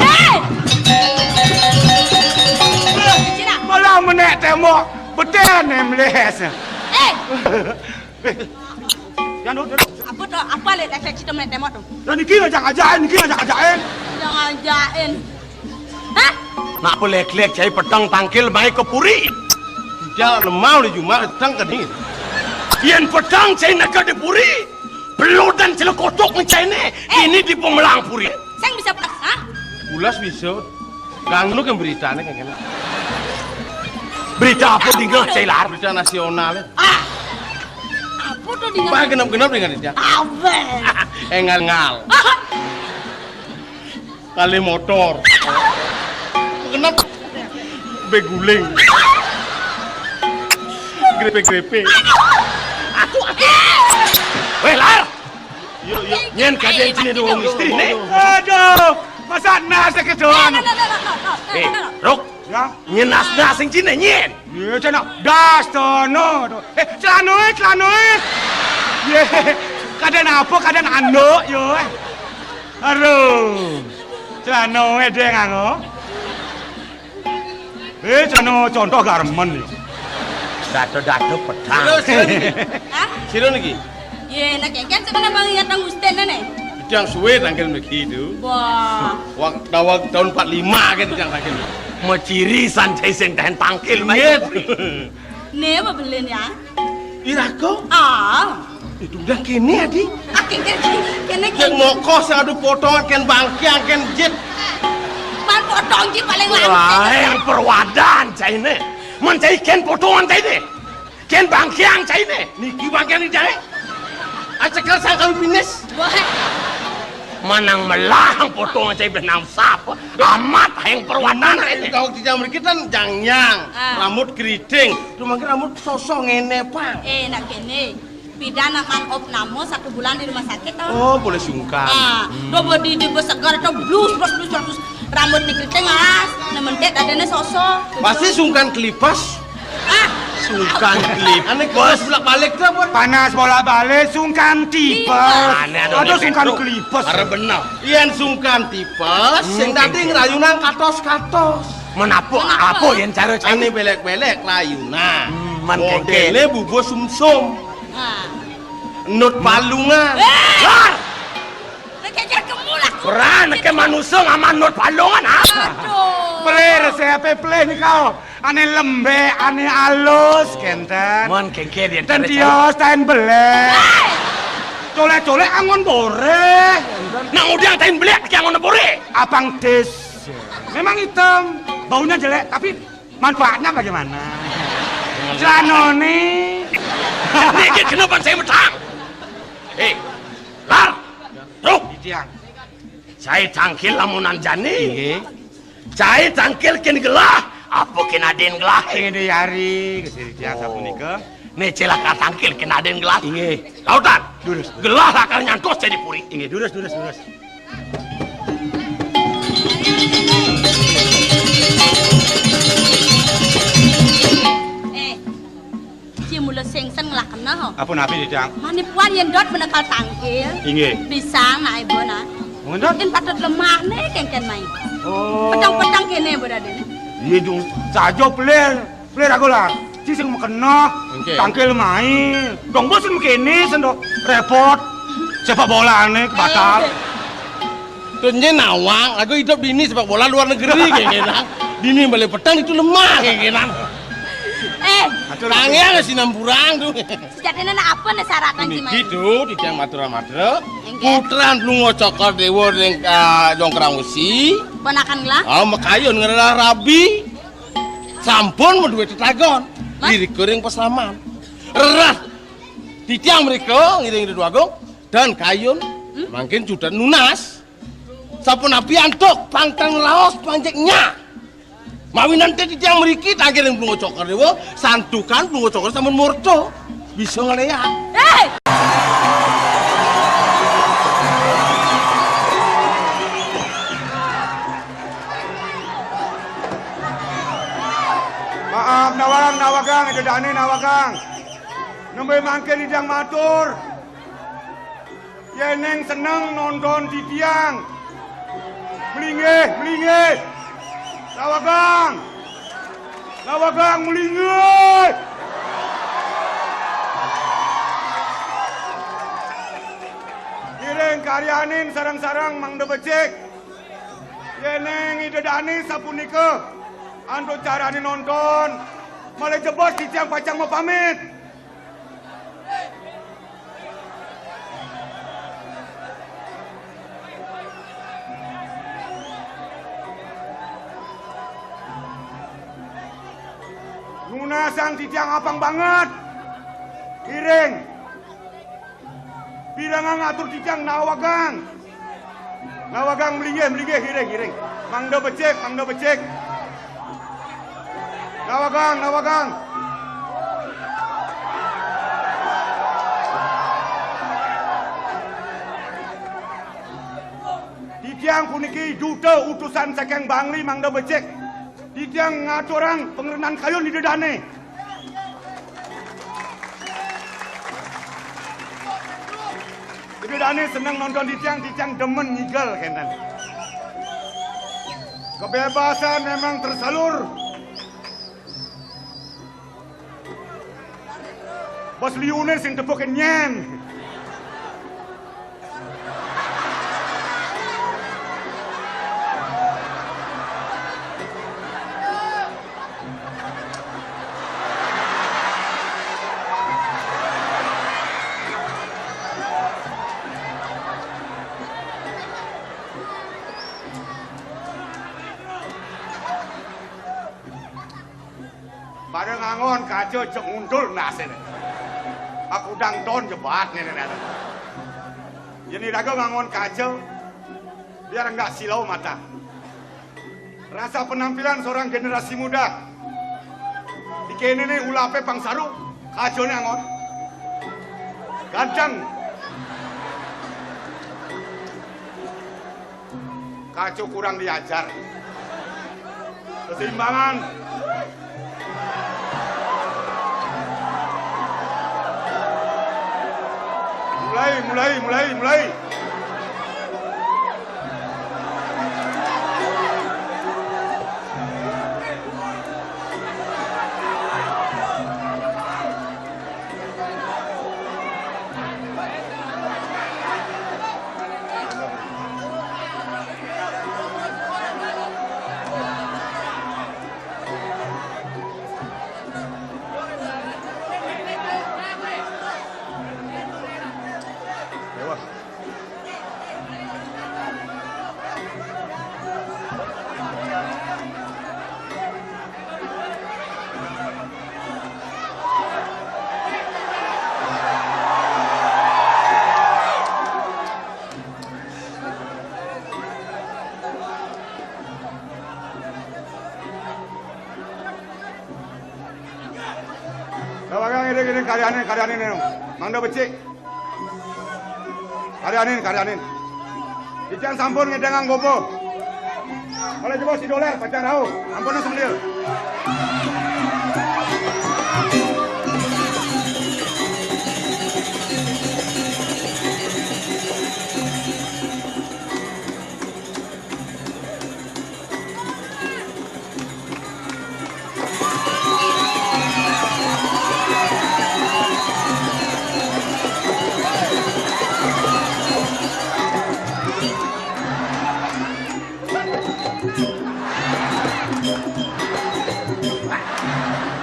Hei! Cina. Malah menek tembok, beten yang melih. Eh! Eh, yang dulu, dulu. Apa tu? Apa lek efek situ menek tembok tu? Dan niki ngajak-ngajakin, niki ngajak-ngajakin. Ngajak-ngajakin. Hah? Nak pelek-lek cai petang tangkil mai ke puri. Tidak lemau di jumah petang ke ni. Yén petang cai nak ke di puri. Belut dan celekotong ni cai ni. Eh. Ini di pemelang puri. Sing bisa pas, ha? Ulas bisa. Kang lu kan berita ni kan kena. Berita apa tinggal cai lar? Berita nasional. Ah. Apa tu tinggal? Bah genap-genap dengan dia. Apa? Engal-engal. Kali motor. Kenapa? Beguling. Grepe-grepe. Aduh, aduh. Weh, lar. Nyén kadén ciné dua wong istri né. Aduh, masa nas kedoan. Eh, Ruk. Ya. Nyén nas-nas sing ciné nyén? Ya, céna das dono. Eh, celanoé, celanoé. Yé, kadén apa, kadén anduk, yo. Aduh. Celanoé dé nganggo. Eh, céna contoh garmen ya. Dada-dada pedang. Terus, terus. Hah? Sira niki? Yé, nak kéngkén sing kena bang ya tang Gusten né. Idang suwé tangkil mriki itu. Wah. Wak dawak tahun empat lima kan idang tangkil. Maciri sanjai sing tahan tangkil, Mas. Inggih. Né apa belin ya? Iraga? Ah. Itu udah kéné, Adi. Ah, kéné, kéné, kéné. Kén moko sing adu potongan, kén bangkiang, kén jit. Man potong ji paling lancar. Wah, yang perwadan cainé. Man cai kén potongan cainé. Kén bangkiang cainé. Niki bangkiang ni cai. Acekel sangkal pinis. Wah. Manang melah potongan cai benang sapa. Amat yang perwadan cainé. Kau tidak mriki kan jangnyang, ah, rambut keriting, rumangké rambut sosok ngéné, Pak. Eh, nak kéné. Pidan nak man op namo satu bulan di rumah sakit toh. Oh, boleh sungkan. Ah, hmm. Coba di, di bos segar atau blus, blus, blus, blus. Rambut ni keriting alas, nah mentek dadanya sosok. Pasti sungkan kelipes. Ah, sungkan kelipes. Ané panas bolak-balik tuh apa? Panas bolak-balik, sungkan tipes. Ané ada sungkan kelipes. Para bener. Yén sungkan tipes, hmm, sing dadi ngrayunan katos-katos. Menapa? Menapa? Apa yén cara cai? Ané belek-belek layunan. Hmm, man kéngkén. Modélé bubuh sumsum. Ah. Nut palungan. Eh! Lar! Nek kéngkén kemu lah. Ora, nek manusa ngaman nut palungan, ha? Aduh. Pelih, resepé pelih nika. Ané lembek, ané alus, kénten. Man kéngkén yén ten cara tios, ten belek. Eh! Colek-colek angon boreh, kénten. Nang udiang ten belek, ki angon boreh. Abang Des. Memang hitam, baunya jelek, tapi manfaatnya bagaimana? Celanoné. Niki kenapa saya metang? Eh, Lar, Ruk. Titiang. Cai tangkil lamunan jani. Inggih. Cai tangkil kén gelah, apa kén adin gelah? Sing diyari, Gusti Titiang sapunika. Né celaka tangkil kén adin gelah. Inggih. Lautan. Durus. Gelah lakar nyantos cai di puri. Inggih, durus, durus, durus. Eh, ci mula sengsen ngelah kena, ho. Apa napi, Didang? Manipuan yén dot menekal tangkil. Inggih. Bisa, nak ibu, nak. Mun dot? Mungkin patut lemah né, kéngkén mai. Oh. Petang-petang kéné, Bu Radén. Iya, Jung. Saja pelir. Pelih aku lah. Ci sing makena. Oke. Tangkil main. Dong bos sing kéné sendo repot. Sepak bola ané batal. Terus nyé nawang, aku hidup dini sepak bola luar negeri kayak gitu. Dini balik petang itu lemah kayak gitu. Eh, atur tangian si nampurang tuh. Sejatiné nak apa né syaratné, Ci Mai? Niki, titiang matur-matur. Inggih. Putran Blungo Cokor Déwa ring, ah, Jongkrang Wesi. Ponakan gelah? Ah, makayun ngrerah rabi. Sampun madué tetagon. Mas? Irika ring pasaman. Rerah. Titiang mrika ngiring Ratu Agung dan kayun. Hmm? Mangkin judan nunas. Sapunapi antuk pangtan laos panjeknya. Mawinan té titiang mriki tangkil ring Blungo Cokor Déwa, santukan Blungo Cokor sampun murta. Bisa ngléak. Hei! Maaf, nawang, nawagang, Ida Dané, nawagang. Nembé mangkin Idang matur. Yéning seneng nonton titiang. Melinggih, melinggih. Lawagang. Lawagang melinggih. Ngiring karyanin sareng-sareng Mangda Becik. Yéning Ida Dané sapunika antuk carané nonton, malih jebos titiang pacang mapamit. Nunasang titiang apang banget. Ngiring. Pirengang atur titiang nawagang. Nawagang melinggih, melinggih, ngiring, ngiring. Mangda becik, mangda becik. Nawagang, nawagang. Titiang puniki duta utusan saking Bangli mangda becik. Titiang ngaturang pangrenan kayun ida dane. Ida dane seneng nonton titiang, titiang demen ngigel kenten. Kebebasan memang tersalur. Bos liune sing tepukin nyen. Pada ngangon kaca cek nguntul nasine. Aku dang ton jebat nene nene. Yen iraga ngangon kaca, biar enggak silau mata. Rasa penampilan seorang generasi muda. Di kene ne ulape pang saru, kacane angon. Ganteng. Kaco kurang diajar. Keseimbangan. Mulai, mulai, mulai, mulai. Kawagang iring-iring karyanin, karyanin, mangda becik. Karyanin, karyanin. Titiang sampun ngedengang goba. Kalau jebos si dolar pacang rauh, ampun semlil.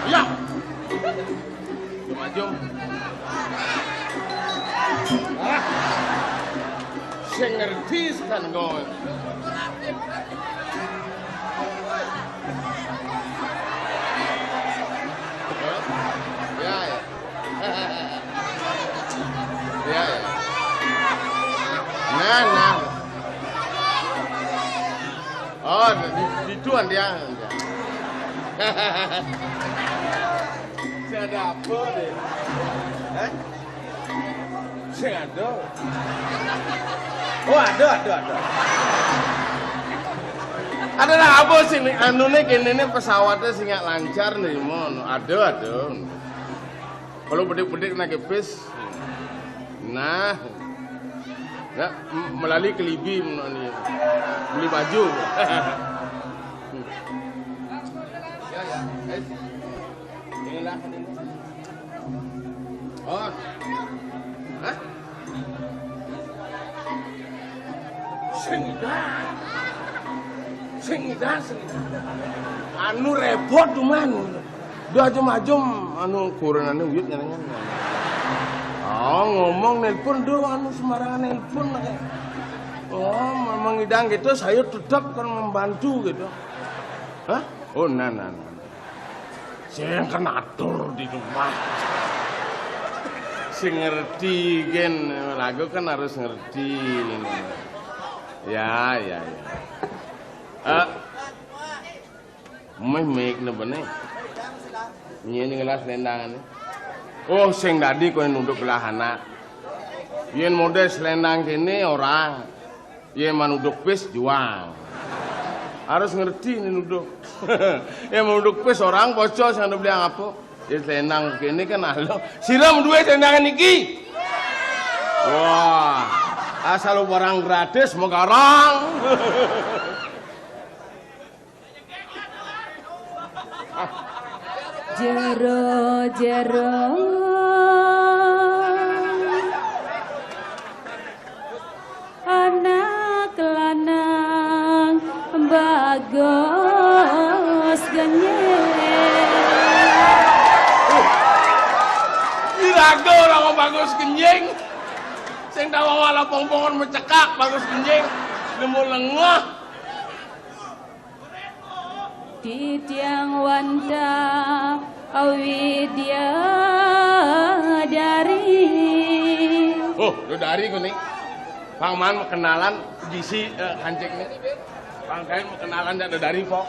Iya. Jum, jum. Ah. Sing ngerti setan gol. Ya, ya. Ya, ya. Nah, nah. Oh, di, di tuan dia. Sing ada apa ni? Eh? Sing ada. Oh, ada, ada, ada. Ada lah apa sih ni? Anu ni kini ni pesawatnya sing lancar ni, mon. Ada, ada. Kalau bedik-bedik nak kepis. Nah. Ya, m-, melalui kelibi ni. Beli baju. Ya, ya. Eh. Inilah. Oh. Hah? Sing idan. Sing idan, sing idan. Anu repot cuman. Duh, ajum-ajum, anu, kurenane uyut nyenengan. Oh, ngomong nelpon, duh, anu, sembarangan nelpon, kayak. Oh, memang idang gitu, saya tetap kan membantu gitu. Hah? Oh, nah, nah, nah. Sing kan atur di rumah. Sing ngerti, gen, lagu kan harus ngerti. Ya, ya, ya. Eh, meh, meh, ne bene. Nyen ngelas lendangane. Oh, sing dadi kowe nunduk belah anak. Yen model selendang kene ora. Yén manuduk pis juang. Harus ngerti né nuduk. Yén manuduk pis orang bocor sing ada beli apa. Ya selendang kéné kan alo. Sira duwe selendang niki. Wah, asal barang gratis megarang. Jero-jero anak lanang bagus genying. Iraga ora bagus genying. Sing tau malah pongpongan mecekak bagus genying. Nemu lengah. Titiang wantah widya dari. Oh, Dedari kuning. Pang man kenalan gisi eh, kancingnya. Pang kain kenalan dak Dedari kok.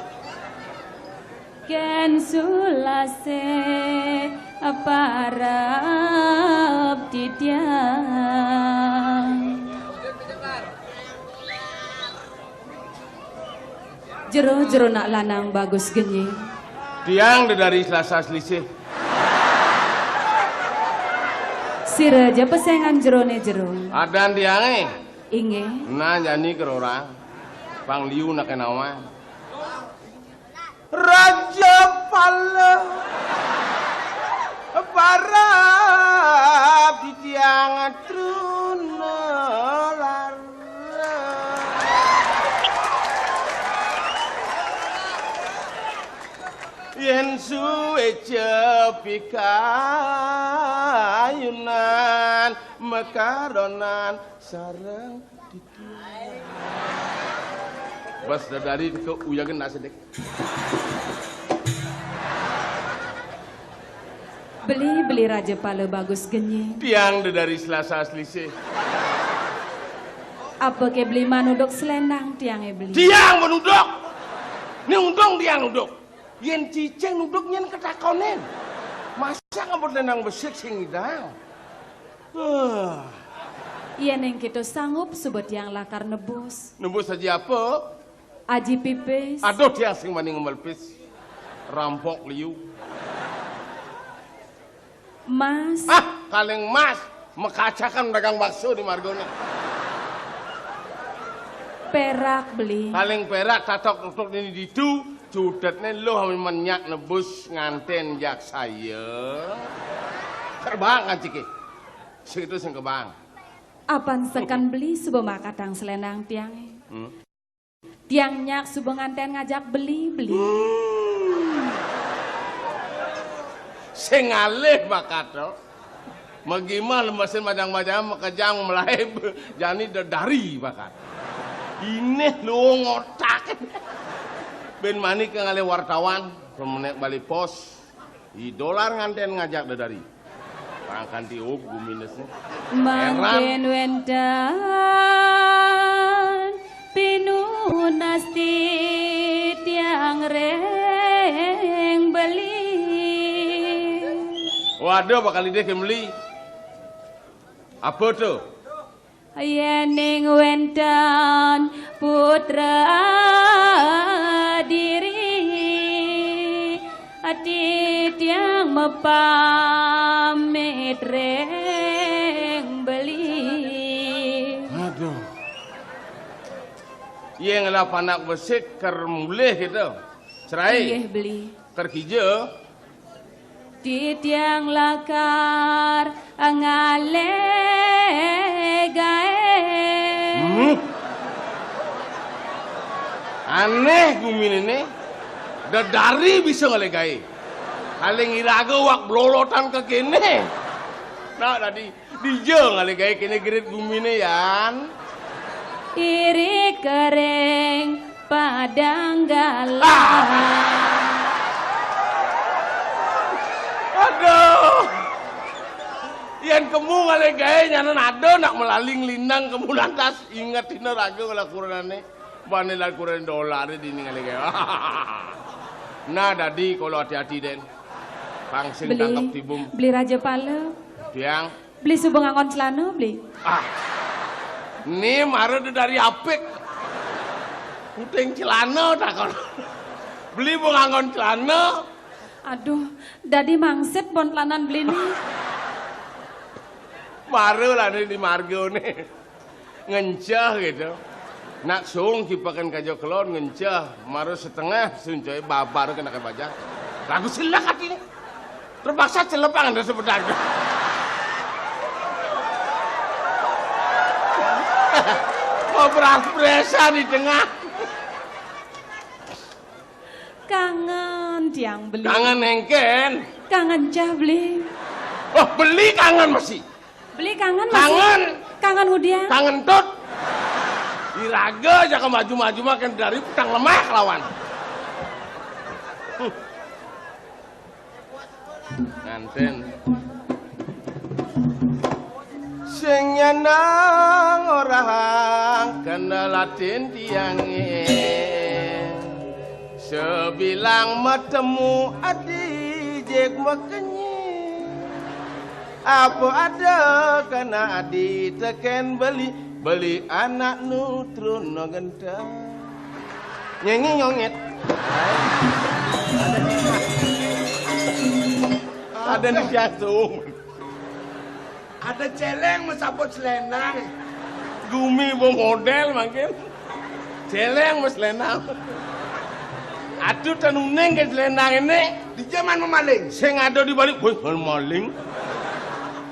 Kén sulasih parab titiang. Jero-jero nak lanang bagus genying. Tiang Dedari Selasa Selisih. Sira ja pesengan jerone jero. Adan tiange. Inggih. Nah, jani kerorang. Pang liu nak nawang. Raja Pala parab titiang truna lara. Yen suwe cepikayunan mekaronan sareng titiang. Bas Dedari ke uyagen nak sedek. Beli-beli Raja Pala bagus genying. Tiang Dedari Selasa Selisih. Apa ke beli manuduk selendang tiange beli? Tiang menuduk. Ni untung tiang nuduk. Yen cicing nuduk nyen ketakonin. Masa ngebut lenang besik sing ngidang. Huh. Yen ing kita sanggup sebut yang lakar nebus. Nebus aji apa? Aji pipis. Aduh, tiang sing mani ngemelpis. Rampok liu. Mas. Ah, kaleng mas. Mekacakan dagang bakso di margone. Perak beli. Kaleng perak tatok tutuk ini ditu. Cudetne lo menyak nebus nganten jak saya. Kerbang kan ciki. Situ sing kebang. Apan sekan beli suba makatang selendang tiange. Hmm. Tiang nyak suba nganten ngajak beli, beli. Hmm. Sing ngalih bakat to. Magimah lemesin majang-majang makejang melaib jani Dedari bakat. Ineh luung otak. Ben mani ke ngalih wartawan, pemenek bali pos. I dolar nganten ngajak Dedari. Pangkan tiup guminesne. Mangkin wenten pinunasti tiang ring beli. Waduh, bakal idih ke meli. Apa tuh? Yening wenten putra diri, titiang mapamit ring beli. Aduh. Ye ngelah panak besik ker mulih gitu. Cerai. Inggih, beli. Ker kija. Titiang lakar ngalih gaé. Hmm. Aneh guminene. Dedari bisa ngalih gaé. Kaling iraga wak blolotan ke kene. Nah, tadi dija ngalih gaé kene gerit gumine, Yan. Iri kering padang galah. Ah. Aduh. Yan kemu ngalih gaé nyanan ada nak melaling lindang kemu lantas inget dina raga ngala kurenane. Bane lan kuren dolare dini ngalih gaé. Nah, dadi kala ati-ati den. Pang sing tangkep tibum. Beli Raja Pala. Tiang. Beli suba ngangon celana, beli. Ah. Né mara dedari apik. Puting celana takon. Beli bong anggon celana. Aduh, dadi mangsit bon telanan beli né. Mara lah né di marga né. Ngenceh gitu. Nak sung kipakan kaja kelon ngenceh. Mara setengah suncoy babar kena ke baja. Lagu silek hati né. Terpaksa celepang ada sebedak. Mau beras-berasa di tengah. Kangen tiang beli. Kangen hengken. Kangen cah beli. Oh, beli kangen masih. Beli kangen masih. Kangen. Kangen hudian. Kangen tut. Iraga aja ke maju-maju makin dari petang lemah lawan. Nganten. Sing nyanang orahang kendalatin tiangé. Sebilang matemu adi jeg makenyi. Apa ada kana adi teken beli, beli anak nu trun no genteng. Nyengi nyongit. Ada di jantung. Ada celeng mesabot selendang. Gumi bo model makin. Celeng mes selendang. Aduh, tenuning ke selendang ini. Di zaman memaling. Sing ada di balik, woi, maling.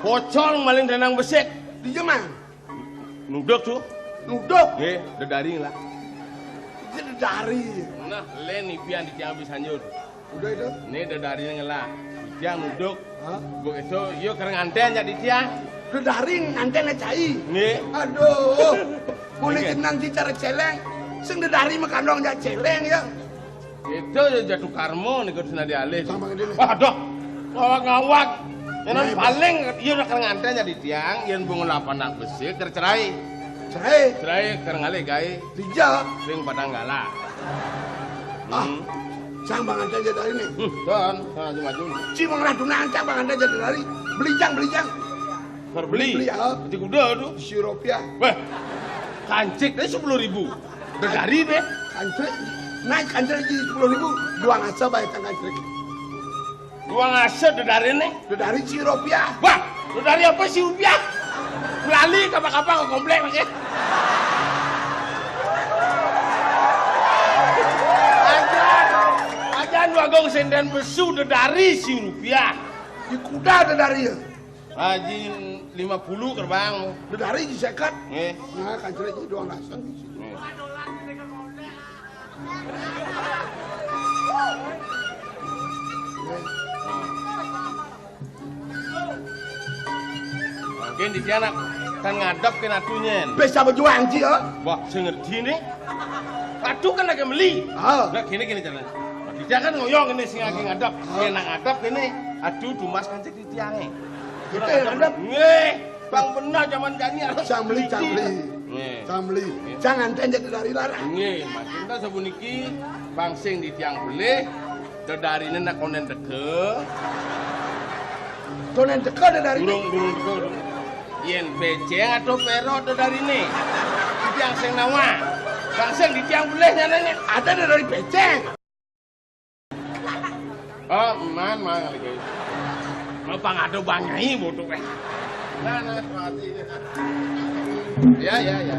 Pocong maling denang besik. Di zaman. Nuduk tuh. Nuduk. Nggih, dedari lah. Iki dedari. Nah, lén ipian di tiang bisa nyur. Udah itu. Né dedari ngelak. Tiang nuduk. Hah? Bu itu, yuk kereng anten jadi tiang. Dedari nganten cai. Nggih. Aduh. Mulai Nggih. Jenang ci cara celeng. Sing dedari mekandong jak celeng ya. Itu ya jatuh karma niku senadi alit. Sama gede nih. Waduh. Ngawak-ngawak. Yen Nah, paling iya nak nganten jadi tiang, yen bunga lapan nak besi tercerai. Cerai. Cerai kereng alih gawe Dija. Ring Padang Gala. Ah. Hmm. Cang bangan aja dari ini. Hmm, don, maju-maju. Ci mengelah dunan cang bangan aja dari. Beli cang, beli cang. Berbeli. Beli, ya. Di kuda tuh. Di Siropia. Wah. Kancik tadi sepuluh ribu. Dedari deh. Kancik. Naik kancik di sepuluh ribu. Dua ngasa bayar cang kancik. Dua ngasa dedari nih. Dedari Siropia. Wah, dedari apa Siropia? Lali kapan-kapan ke komplek lagi. Ajan, ajan wagung senden besu dedari Siropia. Di kuda dedari ya. Haji lima puluh gerbang. Dedari di seket. Nggih. Nah, kancil aja doang langsung di sini. Nggih. Mungkin di sana kan ngadep ke natunyen. Bisa berjuang sih ya. Wah, saya ngerti nih. Aduh kan lagi meli. Ah. Nah, gini gini caranya. Nah, dia kan ngoyong ini sing lagi ngadep. Ah. Dia nak ngadep ini. Aduh, dumas kan cek di tiangnya. Kita yang ngadep. Nggih, bang benar zaman jani harus Cang beli, cang beli. Nggih. Cang beli. Nggih. Jangan tenjek dari larang. Nggih, maksudnya sabuniki bang sing di tiang beli, dedarine nak konen deke. Konen deke dedari. Durung, durung deke, durung. Yen beceng atau perot dedarine. Di tiang sing nawa. Bang sing di tiang beli nyananya. Ada dedari beceng. Oh, man, man, lagi. Mau pangado banyai bodoh, eh. Nah, nah, mati. Ya, ya, ya.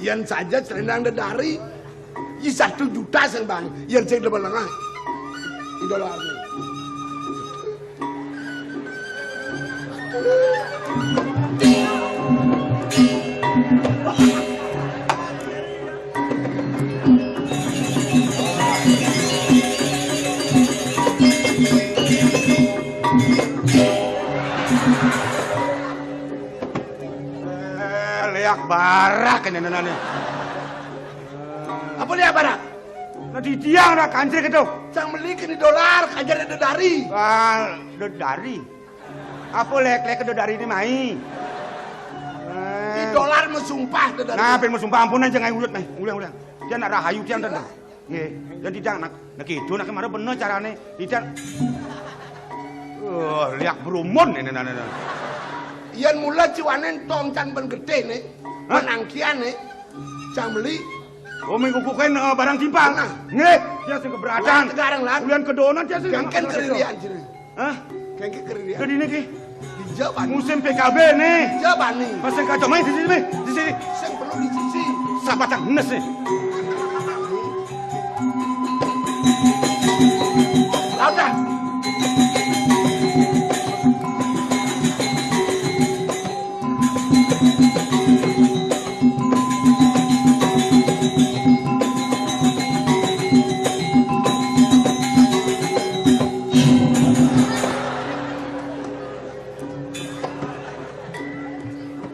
Yen saja selendang dedari, ya satu juta sing bang, yen sing demen lengah. Idola aku. Eh, leak barak ini nenane. Apa leak barak? Nah, di tiang nak kancil gitu. Cang meli kini dolar, kajar dedari. Ah, dedari. Apa lek-lek dedari ini mai? Di dolar mesumpah dedari. Nah, pin mesumpah ampun aja ngai ulut mai. Ulang, ulang. Dia nak rahayu dia tentang. Nggih, yen tidak nak, nak itu nak mara bener carane. Tidak. Oh, liak berumun ini, nah, nah, nah. Yen mula ciwanen tong cang ben gedene, hah? Penangkiane, cang beli. Oh, mengkukuken, eh, barang timpal. Nah. Nggih, dia sing keberatan. Lah, sekarang, lan. Ulian kedonan dia sing. Kengken keririan, ciri. Hah? Kengke keririan. Jadi ini ki. Di Jawa nih. Musim P K B nih. Di Jawa nih. Pas yang kacau main di sini, di sini. Sing perlu di sisi. Sabatang nes nih. Lautan.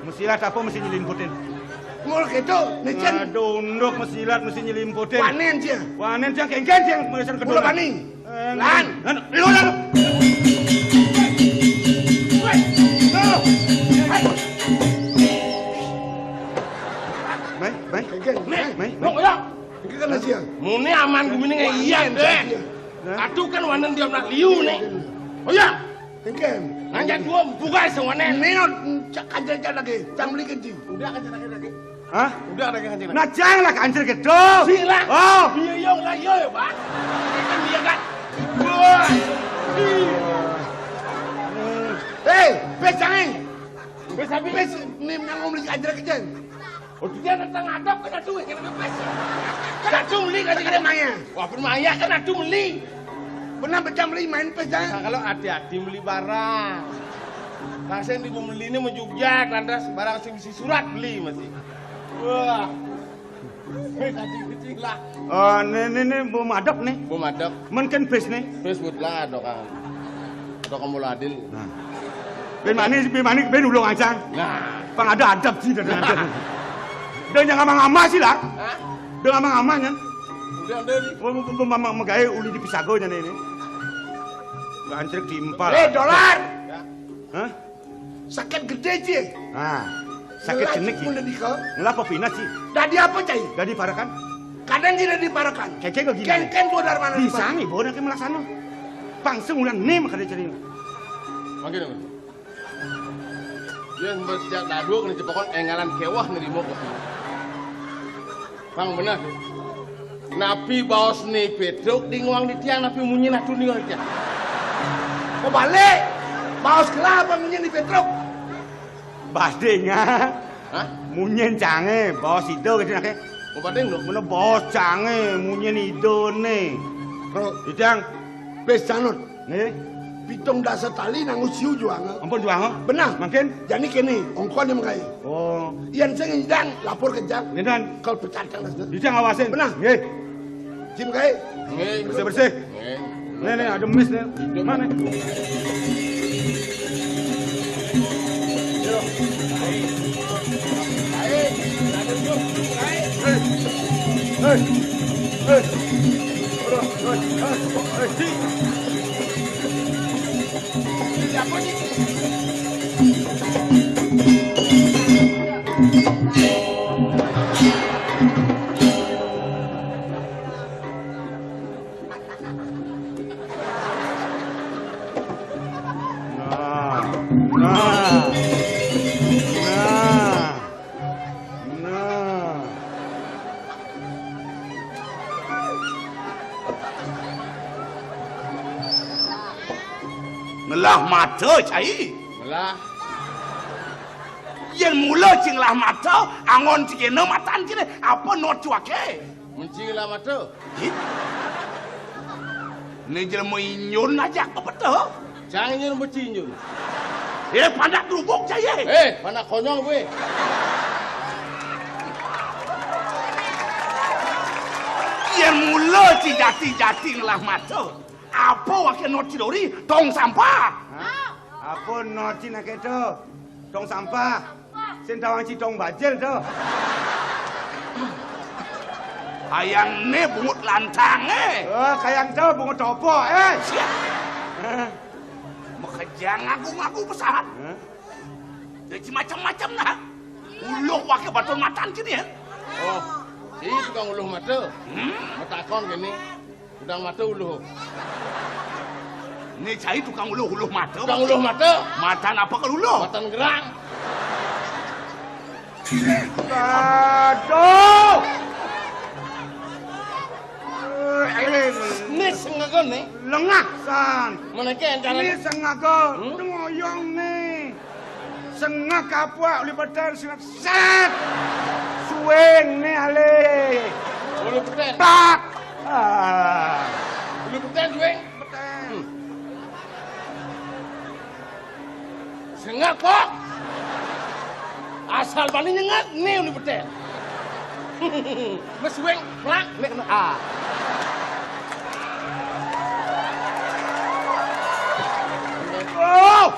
Mesilat apa mesti nyelimputin? Mul gitu, licin. Aduh, unduk mesilat mesti nyelimputin. Panen cia. Panen cia, kengken cia, merisan kedua. Mula pani. Eh, lan. Lan, lu, lan. Weh, lu. Hei. Mai, mai. Kengken. Nih, mai, mai. Lu, ya. Iki kan sia. Muni aman gumine iya, Dek. Nah. Aduh kan wanen dia nak liu nih. Oh ya. Engken. Nanya dua buka semuanya. Nino cak kancil cak lagi. Cang beli kenci. Udah kancil lagi lagi. Hah? Udah ada kancil. Nah, cang lah kancil gitu. Sila. Oh. Iya, iya, lah, iya, ya, Pak. Kan dia kan. Wah. Hei, pes jangan. Pes apa? Pes, nih yang ngomong lagi kancil kecil. Oh, dia datang ngadep kena duit, kena pes. Kena duit beli, kena maya. Wah, pun maya kena duit beli. Benar pecah beli main pes, ya? Nah, kalau hati-hati beli barang. Nah, saya di beli ini mau Jogja, lantas barang sing isi surat beli masih. Wah. Hei, tadi kecil lah. Oh, ini, ini, ini, mau madep nih. Mau madep. Men kan pes nih. Pes buat lah, ada kan. Ada kamu adil. Nah. Ben mani, ben mani, ben ulung aja. Nah. Pang ada adab sih, dan ada. Dan jangan ngama-ngama sih lah. Hah? Dan ngama-ngama kan. Udah, udah nih. Mau, mau, mau, mau, mau gaya uli di pisago aja nih ini. Gancrek timpal. Eh, dolar. Ya. Hah? Sakit gede, Ci. Nah, sakit jenik, Ci. Mulai dika. Ngelapa pina, Ci? Dadi apa, Cai? Dadi parakan? Kadang tidak diparakan. Keke kok gini. Kengken tuh dari mana? Bisa nih, bawa nanti melaksana. Pang sebulan nih makanya cerita. Makin apa? Dia sempat sejak dadu kena cepokon engalan kewah nerima kok. Bang, bener. Napi baos ni Petruk di nguang di tiang, napi munyi natu ni tiang. Kebalik. Baos kelah apa munyi ni Petruk? Bading, ah. Hah? Munyi cange, baos ida gitu nake. Oh, bading lho. Mana baos cange, munyi ni ida ni. Bro. Di tiang. Pes canut. Nggih. Pitung dasa tali nang usiu juang. Ampun juang. Benar. Mangkin? Jani kene, ongkon yang mengkai. Oh. Yang sing nyidang lapor ke jang. Ngedan. Kalau pecat kan. Bisa ngawasin. Benar. Nggih. Jim kai. Nggih. Bersih-bersih. Nggih. Nih, nih, ada mis nih. Mana? Hei. Hei. Hei. Nah, nah, nah. Nah. Ngelah mata, Cai. Ngelah. Yen mula cing ngelah mata, angon cing kena matan kene, apa not cuake? Mun cing ngelah mata. Ih. Ni jelema inyun aja apa betul? Cang nyun beci nyun. Eh, panak gerubuk saya. Eh, panak konyol gue. Yang mula ci jati-jati ngelah mata. Apa wakil not ci dori? Tong sampah. Hah? Apa not ci nak itu? Tong sampah. Sing tawang ci tong bajil tu. Kayang ni bungut lantang eh. Oh, kayang tu bungut topo eh. Siap. Eh. Makejang aku ngaku pesahat. Hah? Jadi macam-macam nah. Uluh wakil batur matan kini ya. Oh. Cai tukang uluh mata. Hmm? Matakon kéné. Tukang mata uluh. Né cai tukang uluh, uluh mata. Tukang uluh mata. Matan apa kal uluh? Matan gerang. Aduh. Né sengega né. Lengah san. Menéké entar. Né sengega. Hmm? Ngoyong né. Sengeg apa uli petén sengeg sét. Suwing né alih. Uli petén. Tak. Ah. Uli petén suwing. Petén. Hmm. Sengeg kok. Asal bani nyengeg né uli petén. Mas suwing plak né kena ah. Oh!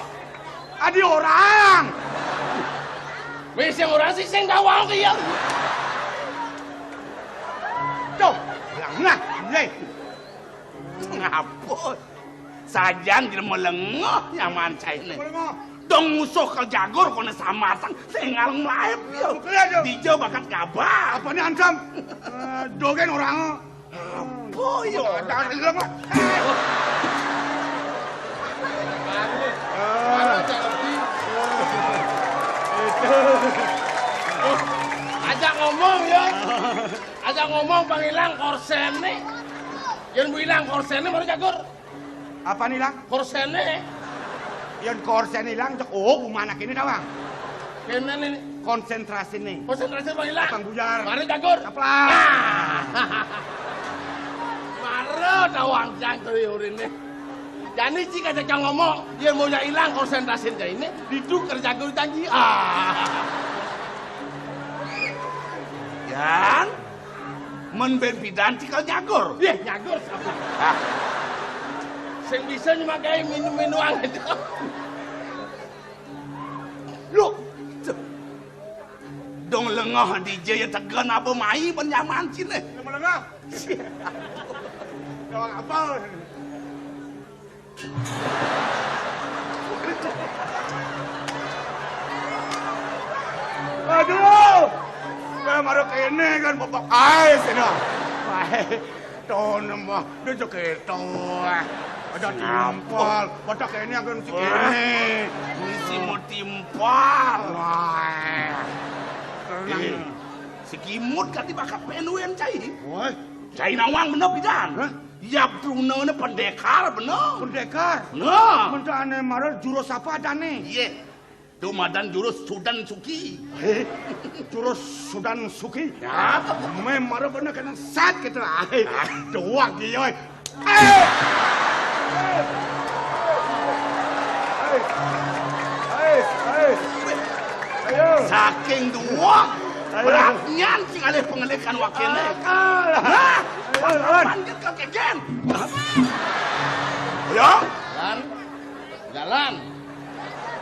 Adi orang. Wis sing orang sih sing tawang ki ya. Tuh, lengah, lé. Ngapun. Sajan jelema lengeh nyaman cainé. Lengeh. Dong musuh kal jagur koné samatang sing ngaleng mlaib ya. Betul ya, Jo. Dija bakat gabah. Apané ancam? Eh, dogén orang. Apa ya? Ada lagi mah. Ajak ngomong ya. Ajak ngomong pang ilang korséné. Yén bu ilang korséné baru jagur. Apa ilang? Korséné. Yén korsén ilang, cék, oh, mana kéné tawang. Kéné né. Konsentrasiné. Konsentrasi bang ilang. Bang buyar. Mari jagur. Caplang. Ah. Mara tawang cang tadi uriné. Jani cik aja cang ngomong, yén mau ilang konsentrasiné ini, ditu kerja jagur janji. Ah. Yan. Mén bén pidan cik kal nyagur. Yéh, nyagur sapa? Ah. Sing bisa nyemak gaé minum-minuman itu. Loh. Dong lengeh dija ya tegen apa mai bén nyaman ciné. Lengeh-lengeh. Dong apa? Aduh. Lah mara kéné kan bebek aé sini. Wah, to nemah dia jek kéto. Ada timpal, pada kéné kan si kéné. Misi mau timpal. Wah. Tenang. Eh, si Kimut kan dibakar penuen cai. Wah. Cai nawang bener pidan. Hah? Ya, brunané pendekar, bener. Pendekar? Nah. Mén ané mara jurus apa adané? Yé. Tuh madan jurus Sudan Suki. Hé, jurus Sudan Suki? Ya. Mé mara bener kena sat gitu. Ah. Doang dia. Eh! Eh! Eh! Eh! Ayo. Saking doang. Ayo. Beratnyan sing alih pengelikan wakéné. Akal. Hah? Ayo, lawan. Panggil ke kején. Ayo. Jalan. Jalan.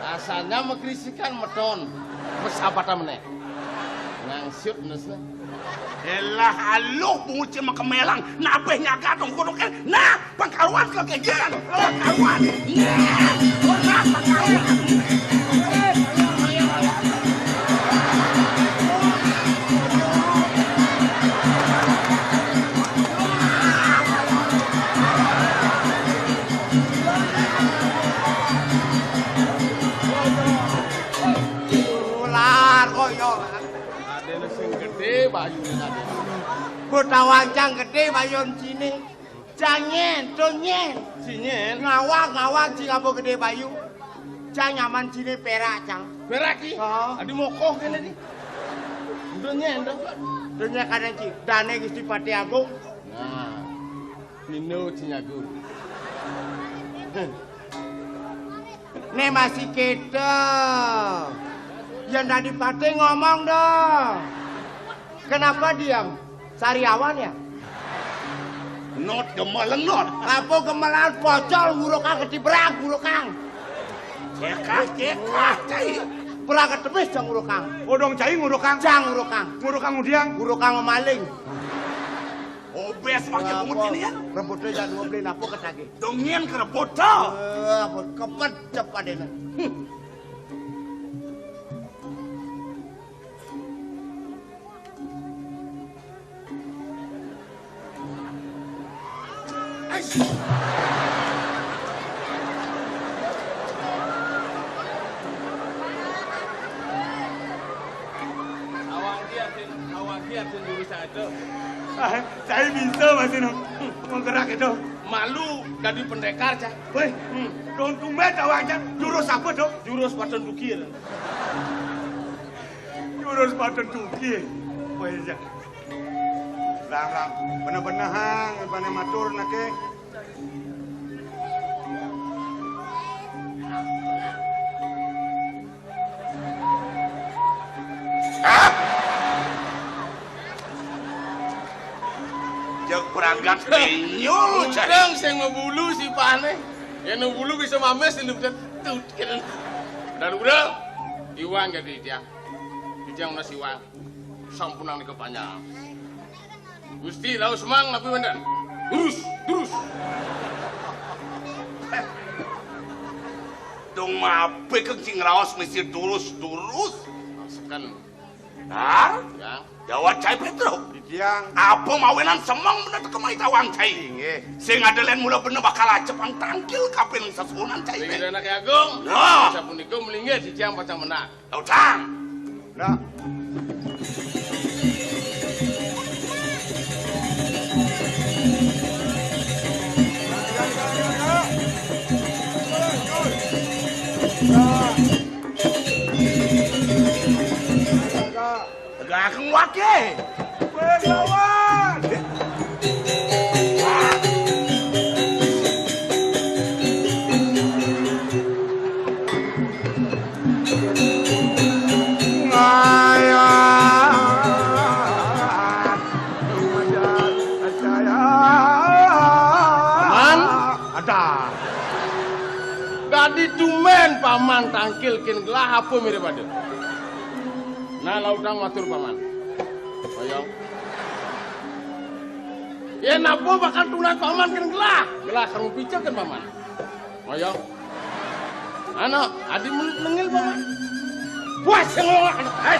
Asalnya magrisikan meton. Mesabata menéh. Ngangsiut menesna. Elah aluh bungut cil makemelang. Nabéh nyaga dong kuduké. Nah, pangkaruan ke kején. Pangkaruan. Nah, pernah pangkaruan. Ular koyo. Adéné sing gedé bayuné adéné. Butawancang gedé bayun ciné. Cang nyén, to nyén. Cinyén. Ngawag, ngawag, cing apa gedé bayu. Cang nyaman ciné pérak, cang. Pérak ki? Heeh. Adi mokoh kéné di. Ento nyén to. To nyén kadang ci. Dané Gusti Patih Agung. Nah. Mino cinyagur. Né masih kéto. Yén dadi patih ngomong dong. Kenapa diam? Sariawan ya? Not gemelan not. Apa gemelan pocol ngurukang ketibrang ngurukang. Cekah, cekah, cai. Berangkat tebis jang ngurukang. Odong cai ngurukang. Jang ngurukang. Ngurukang udiang. Ngurukang maling. Obes pakai bungut ini ya. Rembutnya jang dua beli napo ketagih. Dongin kerebut to. Eh, kepet cepat ini. Hmm. Awang dia tin, awang dia tin jurus itu. Ah, saya bisa masih no. Menggerak itu. Malu jadi pendekar cah. Woi, hmm. Dong tumben awang cah. Jurus apa tuh? Jurus paten tukir. Jurus paten tukir. Woi, ya. Lah, lah. Bener-bener hang, pane matur nake. Hah? Jek berangkat penyul, cai. Udang sing mabulu si pane. Yang mabulu bisa mames di lubet tut, gitu. Dan udah, iwang jadi dia. Titiang nas iwang. Sampunang nika panjang. Gusti, raos mang napi wénten? Durus, durus. Dong mape keng sing raos mesti durus, durus. Seken. Dar? Ya. Jawab cai Petro. Titiang. Apa mawinan semeng bener teka mai tawang cai? Inggih. Sing ada lain mula bener bakal acepang tangkil kapin sesuunan cai. Inggih, anak agung. Nah. Sapunika melinggih titiang pacang menang. Tau, Cang. Nah. Tegakeng wake. Kowe nglawan. Paman. Ada. Dadi tumben paman tangkil kin gelah apa mirip ada. Nah, lautang matur paman. Oyong. Yén napa bakal tunas paman kén gelah? Gelah sareng pica kén paman. Ayo. Ana, adi menit nengil paman. Wah, sing ngomong anak. Hai.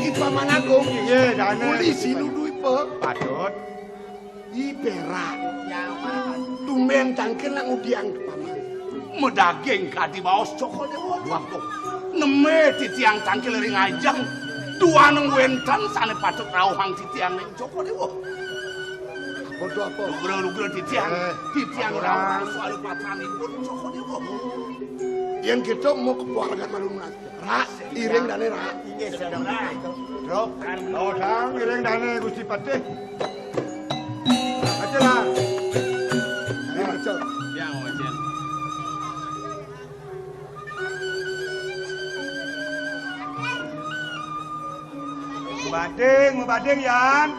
I Paman Agung. Iya, dana. Polisi nuduh ipa. Patut. Ih, perak. Tumbén tangkil nak ngudiang to, Paman. Madaging kadi baos Cokor Déwa. Waduh. Neme titiang tangkil ring ajeng. Duaning wénten sané patut rauhang titiang ring Cokor Déwa. Apa to, apa? Lugra-lugra titiang. Eh, titiang ampura. Rauhang soal patranipun Cokor Déwa. Yén kita mau kepuarangan malu menas. Rak, iring dané, Rak. Inggih, sedeng. Truk. Todang iring dané, Gusti Patih. Aja lah. Ayo, aja. Ya, aja. Bading, bading, Yan.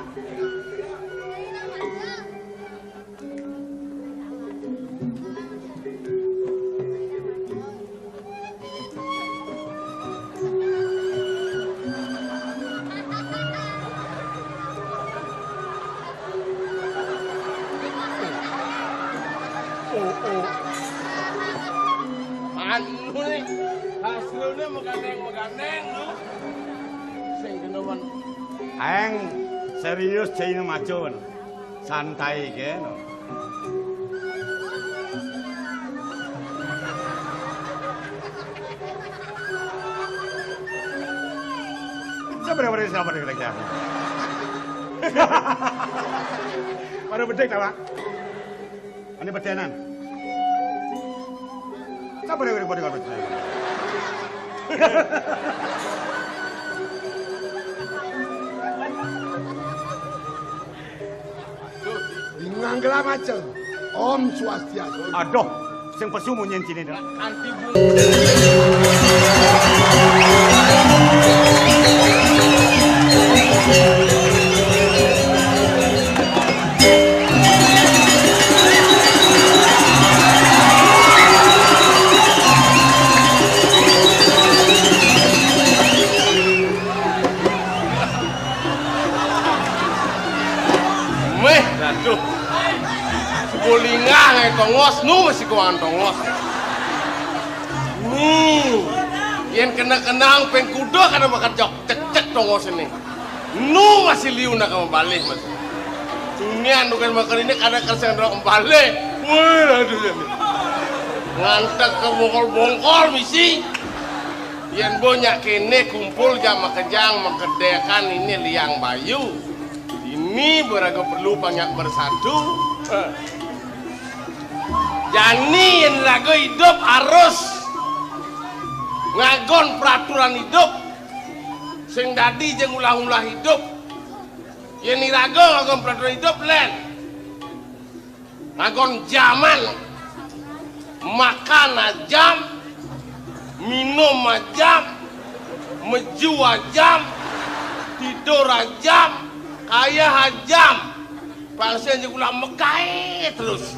Oh, oh. Anu nih, hasilnya megandeng-megandeng, lu. Sing kena, Man. Aéng serius cai né maca, Man. Santai kéno. Sabar, sabar, sabar, sabar, sabar. Baru bedek, Pak. Ané bedenan. Sabar, sabar, sabar, sabar. Di nganggelam aja. Om Swastiastu. Aduh, sing pesu munyin sini dah. Méh, aduh. Siko lingah ngaé tongos, nu masih kuangan tongos. Nih, yén kena kenang pengkuda kana bakal jok cek-cek tongos ini. Nu masih liu nak mabalih, Mas. Dunia nu kan makan ini kada kersa ndak mabalih. Wah, aduh ya. Ngantek ke bongkol-bongkol misi. Yén banyak kéné kumpul ja makejang makedekan ini liang bayu. Ini baraga perlu banyak bersatu. Jani yén raga hidup harus ngagon peraturan hidup. Sing dadi jeng ulah-ulah hidup. Yén iraga ngagon peraturan hidup, lén. Ngagon jaman. Makan ajam, minum ajam, meju ajam, tidur ajam, kaya ajam. Pang sing jeng ulah mekai terus.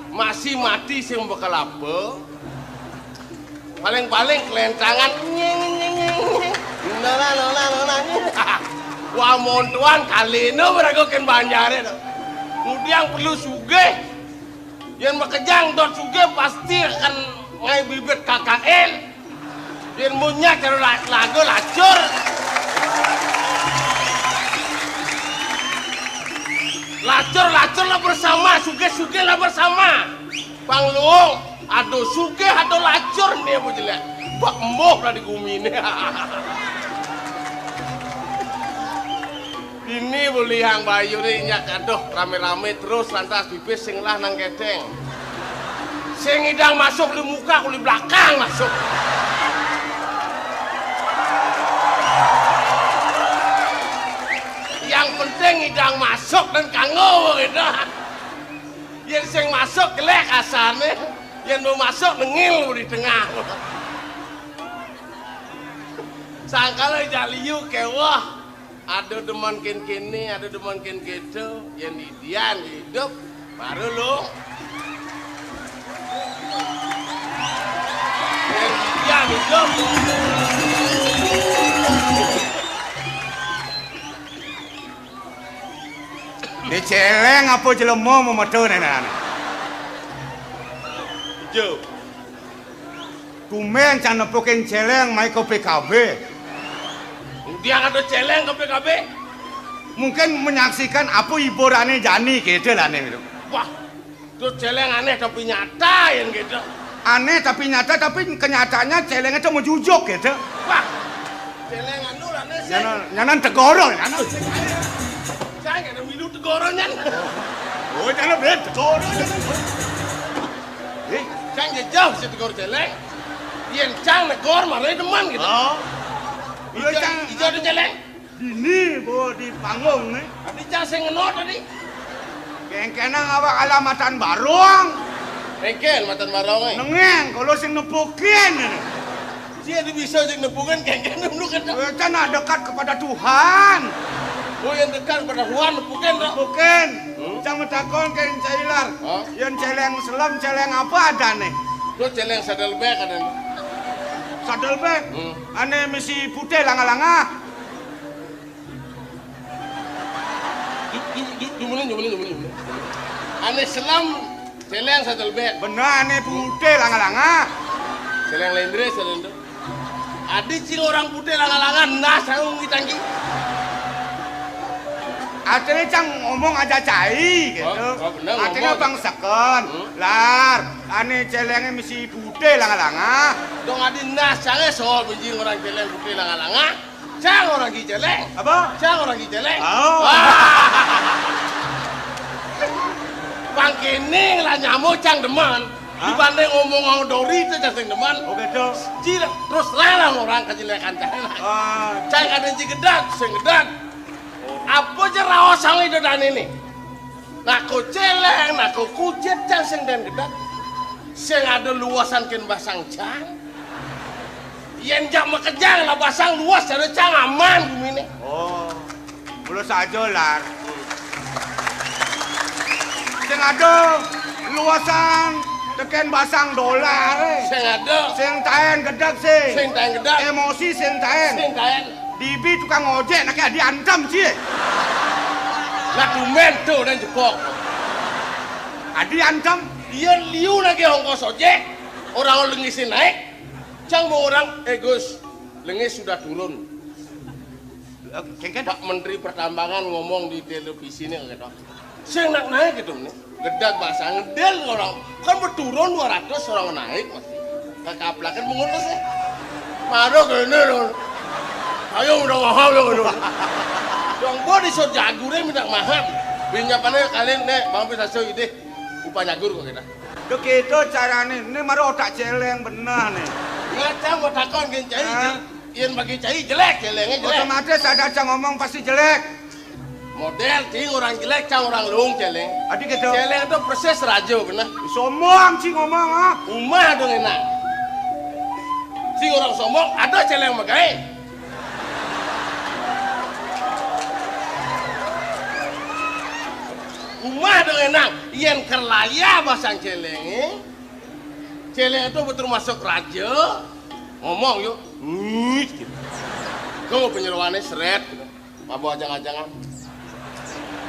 Masih mati sing bakal apa? Paling-paling kelencangan. Nying, nying, nying, nying. Nona, nona, nona, nying. Wah, montuan kalina baraga kén banjaré to. Ngudiang perlu sugih. Yén makejang dot sugih pasti akan ngai bibit K K L. Yén munyak cara la-, laga lacur. Lacur, lacur lah bersama, sugih, sugih lah bersama. Pang luung, aduh sugih, aduh lacur né apa jelék. Bak embuh lah di gumi né. Ini buliang bayu né nyak, aduh, ramé-ramé terus lantas pipis sing lah nang kedéng. Sing ngidang masuk di muka, kuli belakang masuk. Yang penting ngidang masuk dan kanggo gitu. Yén sing masuk jelék asané, yén mau masuk nengil di tengah. Sangkala jaliu kéweh. Ada demen kén kéné, ada demen kén kéto, yén idian hidup, baru lu. Yén idian hidup. Né céléng apa jelema memeta né, né? Ijo. Tumbén cang nepukin céléng mai ka P K B. Dia ada céléng ka P K B. Mungkin menyaksikan apa hiburané jani kéto lah né. Wah, tuh céléng anéh tapi nyata yén kéto. Anéh tapi nyata, tapi kenyataannya céléng itu menjujuk kéto. Wah, céléng anu lah né sih. Nyanan, nyanan tegoro, nyanan. Saya nggak ada milu tegoro nyan. Oh, nyanan ben tegoro nyanan. Eh, cang jejauh si tegor céléng. Yén cang negor marai demen gitu. Oh. Iya, ijo, cang. Ijo ada céléng. Dini bawa di panggung nih. Tadi cang sing ngenot tadi. Kengkenang awak ala matan barong. Kengken matan barong, eh. Nengeng, kalau sing nepukin ini. Sia ada bisa sing nepukin kengken dulu kan. Eh, cang nak dekat kepada Tuhan. Oh, yang dekat kepada Tuhan nepukin, dah. Nepukin. Hmm? Cang metakon ke Inca Ilar. Hah? Yang céléng selem, céléng apa ada nih? Tuh céléng sadelbék ada nih. Sadelbék? Hmm. Ané misi putih langa-langa. Jumulin, jumulin, jumulin, jumulin. Ané selem, céléng sadelbék. Bener, ané putih langa-langa. Céléng lendré, céléng lendré. Adi cing orang putih langa-langa, nah, saya ngomong kita, Ki. Artinya cang ngomong aja cai, gitu. Oh, oh, bener, artinya ngomong. Bang seken. Hmm. Lar, ané céléngé misi putih langa-langa. Dong adi nah, cangé soal benjing orang céléng putih langa-langa. Cang orang ki céléng. Apa? Cang orang ki céléng. Oh. Wah. Pang kéné lah nyamuk cang demen. Hah? Dibanding ngomong sama Dori itu cang sing demen. Oh, gitu. Cil, terus terang orang kejelekan cang. Ah. Cang ada ji gedang, sing gedang. Apa aja raos sang itu dan ini. Nako céléng, nako kucit cang sing den gedang. Sing ada luasan kén basang cang. Yén jak makejang lah basang luas cara cang aman guminé. Oh. Mula saja, Lar. Sing ada luasan tekén basang dolar, eh. Sing ada. Sing taén gedeg sih. Sing taén gedeg. Emosi sing taén. Sing taén. Dibi tukang ojek nak diantem sih. Lah tumbén tuh dan jebok. Adi antem. Iya liu lagi ongkos ojek. Orang lengis naik. Cang mau orang, eh Gus, lengis sudah turun. Kéngkén. Pak Menteri Pertambangan ngomong di televisi nih gitu. Sing nak naik gitu nih. Gedeg bahasa ngedel orang. Kan berturun dua ratus orang naik mesti. Kakaplakan mengutus ya. Maro kene lho. Ayo udah mahal lho lho. Dong bo di so jagure minta mahal. Pinjamannya kalian nih, Bang, bisa so ide. Upah nyagur kok kita. Lho gitu carane. Ini maro otak celeng bener nih. Ngacang otak kon gen cai. Hah? Yen bagi cai jelek, celenge jelek. Otomatis ada cang ngomong pasti jelek. Model cing orang jelek, cang orang luung celeng. Adi gitu. Celeng itu persis raja bener. Sombong cing ngomong ah. Umah dong enak. Cing orang sombong, ada celeng megai. Umah dong enak. Yen kerlaya basang celenge. Celeng itu betul masuk raja. Ngomong yuk. Ngit gitu. Kau penyeruannya seret gitu. Mabok ajang-ajangan.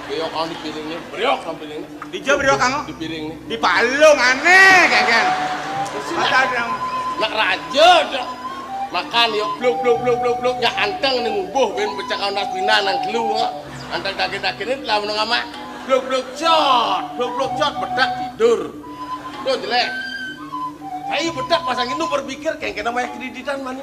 Beliok kau di piring nih, beliok kau piring nih. Di jo beliok kau? Di piring nih. Di palung aneh kayak kan. Mata dong. Nak raja dah. Makan yuk, bluk bluk bluk bluk bluk. Nyak anteng nih ngubuh ben pecah kau nas pina nang telu. Anteng daging-daging ini telah menengah mak. Bluk bluk cot, bluk bluk cot, bedak tidur. Tuh jelek. Saya bedak pasang itu berpikir kayak kena banyak kreditan mana.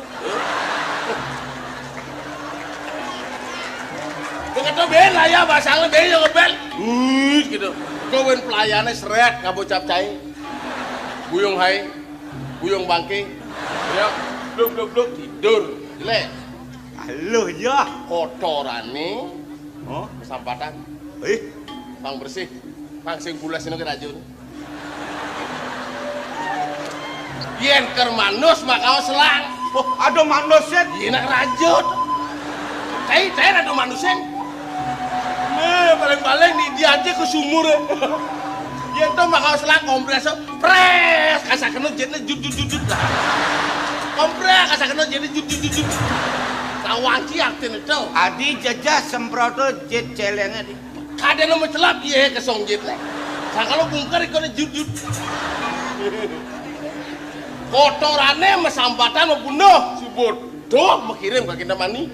Begitu ben lah ya basangnya ben yang ngebel. Wih gitu. Kau ben pelayannya seret ngabocap cai. Buyung hai, buyung bangke. Ya, bluk bluk bluk tidur. Jelek. Halo ya. Kotorane. Oh, kesampatan. Eh, pang bersih. Pang sing pulas ini ke rajun. Yen ker manus makau selang. Oh, ada manus ya? Iya nak rajut. Cai cai ada manusin. Nah, paling-paling di dia aja ke sumur. Yen to makau selang kompres pres kasa kena jetnya jut jut jut jut. Kompres kasa kena jetnya jut jut jut jut. Tawang ciak itu. Adi jejah semprot jet celengnya di. Kadene mecelap ye kesong jit le. Sangkalo bungker ikone jut-jut. Kotorane mesambatan mebunuh. Subut. Duh, mekirim ka kita mani.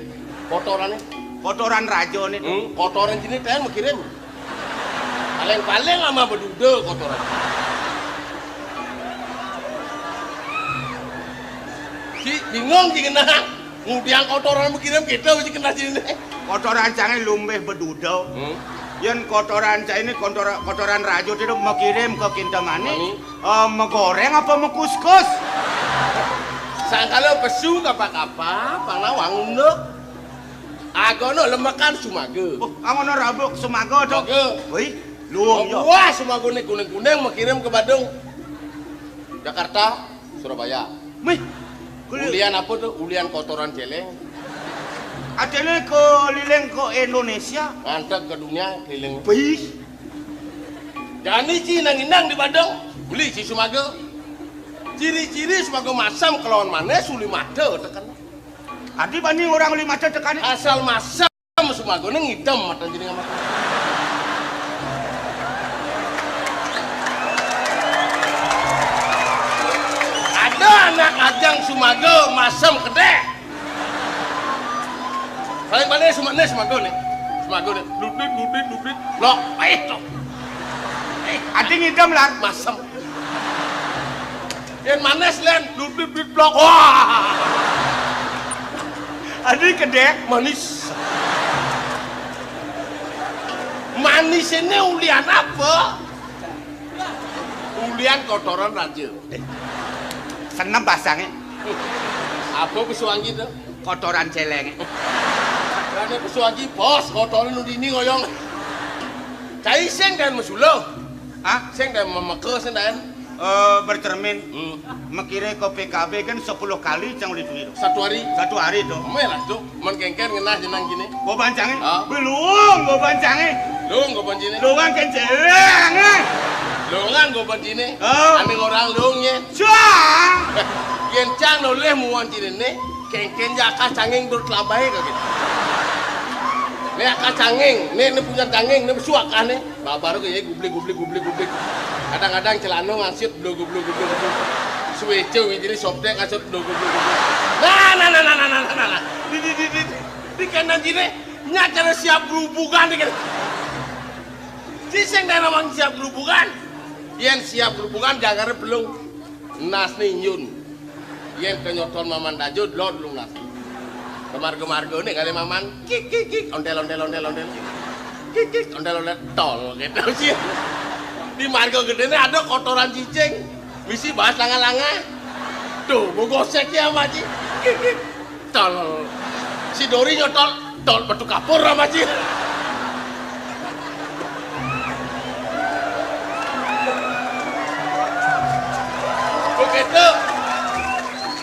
Kotorane. Kotoran raja nih. Hmm, kotoran sini ten mekirim. Paling-paling ama beduda kotoran. Si bingung si kena. Ngudiang kotoran mekirim kita mesti kena sini. Kotoran cange lumbih beduda. Hmm. Yen kotoran cange ini kotor-, kotoran rajut itu mekirim ke kintemani. Mani. Eh, megoreng apa mekuskus? Sangkala pesu kapa-kapa, pang nawang unduk. Agono lemekan sumaga. Oh, angono rabuk sumaga to. Sumaga. Wih, luwung yo. Wah, sumagane kuning-kuning mekirim ke Badung. Jakarta, Surabaya. Mih. Kuli- Ulian apa tuh? Ulian kotoran celeng. Adene keliling ke Indonesia. Ngantek ke dunia keliling. Wih. Jani ci nang inang di Badung. Beli ci sumaga. Ciri-ciri sumaga masam kelawan manis uli mata tekan. Adi bani orang uli mata tekan. Asal masam sumaga ning idem mata jeneng ama. Ada anak ajang sumaga masam kedek. Paling mana suma-, nih sumaga nih. Sumaga nih. Lupit, lupit, lupit. Lok, eh, lok. Eh, adi ngidem, Lar. Masem. Yang manis, Len. Lupit, lupit, blok. Wah. Adi kedek. Manis. Manis ini ulian apa? Ulian kotoran raja. Seneng basangnya. Apa pesuangi tuh? Kotoran celeng. Karena pesuangi bos, kotoran nu dini ngoyong. Cai sing dan mesuluh. Ah, sing dan memeke sing dan. Eh, bercermin. Hmm. Mekire ke P K B kan sepuluh kali cang ulit-ulit. Satu hari? Satu hari tuh. Merah tuh. Men kengken ngenah jenang kini. Goban cange? Ah. Belum goban cange. Lung goban cine. Lungan kenceng, eh. Lungan goban cine. Oh. Ane orang lung ye. Cang. Yen cang noleh muan cine ne, kengken ya akah canging dur telabai ka gitu. Ne akah canging, ne, ne punya canging, ne besuak kah ne. Babar ke ye gublik gublik gublik gublik. Kadang-kadang celana ngasit blog blog blog blog. Suwe cewi jadi sobdek kasut blog blog blog. Nah, nah, nah, nah, nah, nah, nah, nah. Di, di, di, di. Kéné jiné, nyak cara siap grubugan iki. Ci sing dadi nawang siap grubugan. Yén siap grubugan jangare belung. Nasné nyun. Yén kenyotol maman dajo, delod lu nas. Kemarga-margane kali maman, kik, kik, kik, ontel, ontel, ontel, ontel. Kik, kik, ontel, ontel, tol, gitu sih. Di marga gedene ada kotoran cicing. Misi bahas langa-langa. Tuh, gua gosek ya, Maji. Kik, kik, tol. Si Dori nyotol, tol betu kapur, Maji. Begitu.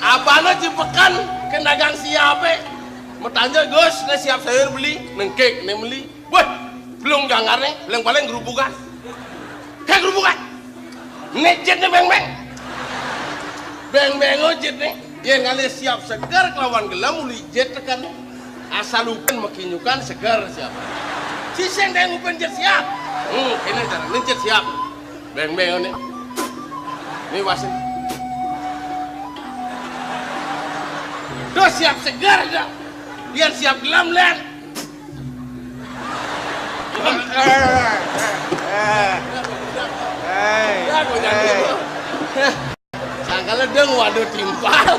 Abana Cipekan ke dagang siape? Metanja, "Gus, né siap sayur beli, nengkek né beli." Wah, belum jangkarne, paling-paling gerubukan. Kayak gerubukan. Né jitné beng-beng. Beng-beng jitné. Yén ngalih siap seger kelawan gelem uli jit tekan. Asal upen makinyukan seger siap. Siseng deng upen jit siap. Hmm, ini cara né jit siap. Beng-beng né. Né wasin. Tuh siap seger dah. Yén siap gelem, Len. Sangkal ledeng, waduh, timpal.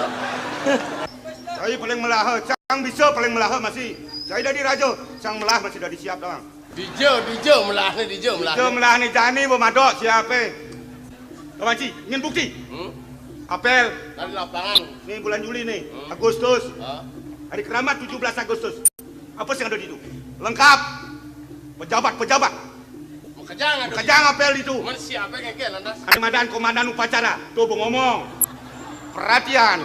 Cai paling melaha, cang bisa paling melaha masih. Cai dadi raja, cang melah masih dadi siap doang. Dija, dija melahne, dija melahne. Dija melahne jani bo madok siape? Kawanci, nyén bukti? Hmm? Apel. Dari lapangan. Nih bulan Juli nih, hmm, Agustus. Ha? Hari keramat tujuh belas Agustus. Apa sing ada di itu? Lengkap. Pejabat-pejabat. Makejang ada. Makejang apel di itu. Mana siape ngeke lantas? Ada madan komandan upacara. Tuh, bo ngomong. Perhatian.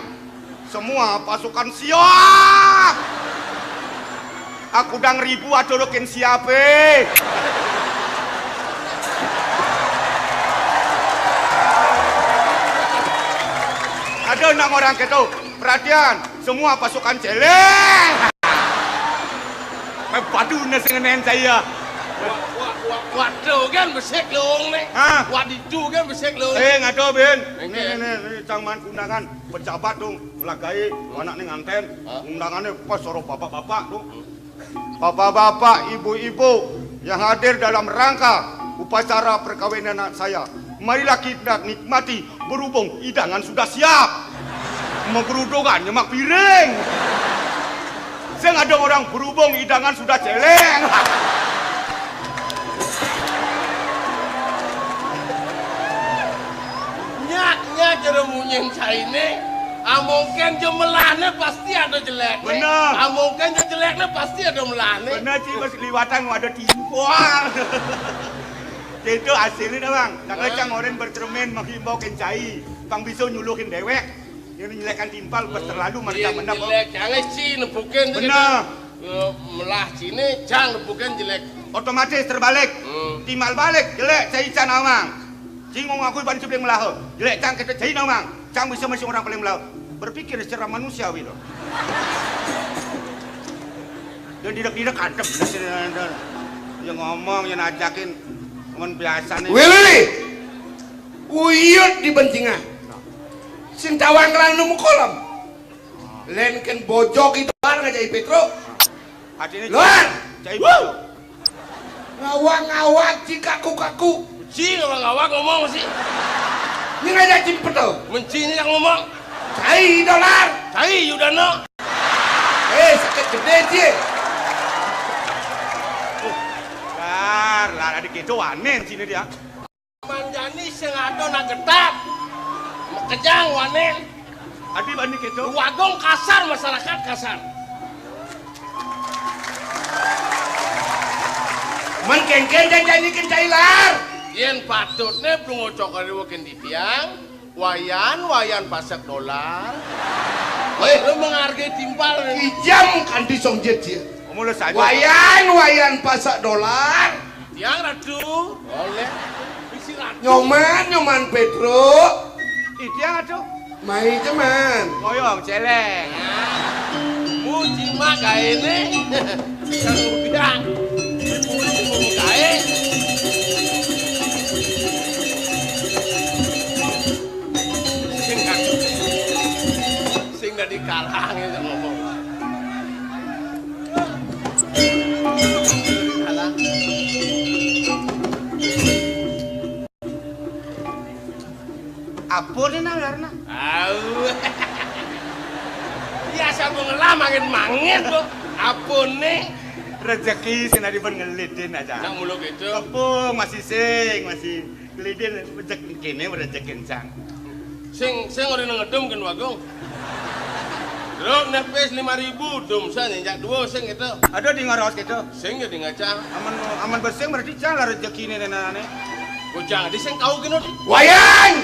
Semua pasukan siap. Aku dang ribu aturukin siape. Ada enam orang keto. Perhatian. Semua pasukan celeng. Meh padu né sing ngenen saya. Wa-, wa-, wa-, waduh kan besik lung né. Hah? Wadidu kan besik lung. Eh, ngado, Bin. Oke. Né, né, né, né, cang man undangan pejabat dong, lagaé anak né nganten. Hah? Undangannya pas soro bapak-bapak dong. Bapak-bapak, ibu-ibu yang hadir dalam rangka upacara perkawinan anak saya, marilah kita nikmati, berhubung hidangan sudah siap. Mau gerudukan nyemak piring. Saya nggak ada orang, berhubung hidangan sudah celeng. Nyak, nyak, jero munyin cainé. Amongkén jemelahné pasti ada jelekné. Bener. Amongkén jelekné pasti ada melahné. Bener, Ci, pas liwatan ada timpal. Itu hasilnya dah, Bang. Cang, hah? Cang orang bercermin menghimbau kén cai. Pang bisa nyuluhin dewek. Yang nyelekkan timpal pas terlalu. Hmm, mereka iya, mendap, jelek. Cang, Ci, nepukin tuh. Bener. Gitu. Eh, melah ciné, cang nepukin jelek. Otomatis terbalik. Hmm. Timbal balik, jelek, cai can awang. Cing mau ngakui ban sibling melaha. Jelek cang kita cai nawang. Cang bisa masih orang paling melaha. Berpikir secara manusiawi loh. Dan tidak-tidak adem. Yang ngomong, yang najakin. Cuman biasa nih. Willy! Uyut di bencingan. Sing tawang kelan nemu kolam. Lén kén bojog itu luar ngajak Petro. Hatiné luar. Cai. Wuh. Ngawak-ngawak, ci kaku-kaku. Ci ngawak-ngawak ngomong sih. Ini ngajak ci Petro. Menci ini yang ngomong. Cai dolar. Cai Yudana. Eh, sakit gedé, ci. Lar, lar, adik itu aneh sini dia. Manjani sing ada nak getap. Makejang wanen. Adi bani keto. Wagung kasar, masyarakat kasar. Men kéngkén janjani kén cai lar. Yén patutné pungocok riwa kén titiang, wayan, wayan pasek dolar. Wéh. Lu menghargai timpal. Kijam kanti songjit ya. Omong lu saja. Wayan, wayan pasek dolar. Tiang Ratu. Oleh. Bisi Ratu. Nyoman, Nyoman Petro. Ih, tiang Ratu. Mai jeman. Ngoyong, celeng. Muji mak gaéné. Yang udah. Dipuli, dipuli gaé. Sing kan. Sing dari kalang ya ngomong. Apané, nah, karena? Au. Biasa gua ngelah mangit-mangit gua. Apané? Rezeki sing adi bén ngelidin aja. Nak mulu gitu. Tepung masih sing, masih ngelidin rezeki kéné, rezeki encang. Sing, sing ora ngedum kén Wagung. Lho, nepis lima ribu, dum san, injak dua, sing gitu. Aduh, di ngaros gitu. Sing ya di ngaca. Aman, aman bersing berarti cang lah rezekiné nenek. Bocah, di sing kau kena. Wayan!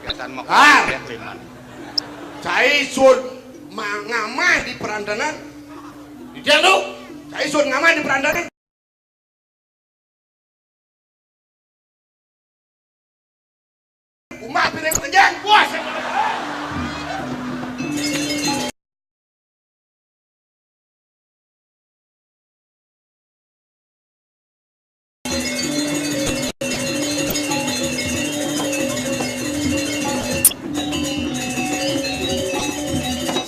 Kegiatan mau Ah! Kegiatan. Cai sun ma-, ngamah di perandanan. Di dia tu. Cai sun ngamah di perandanan. Umah piring panjang. Wah, saya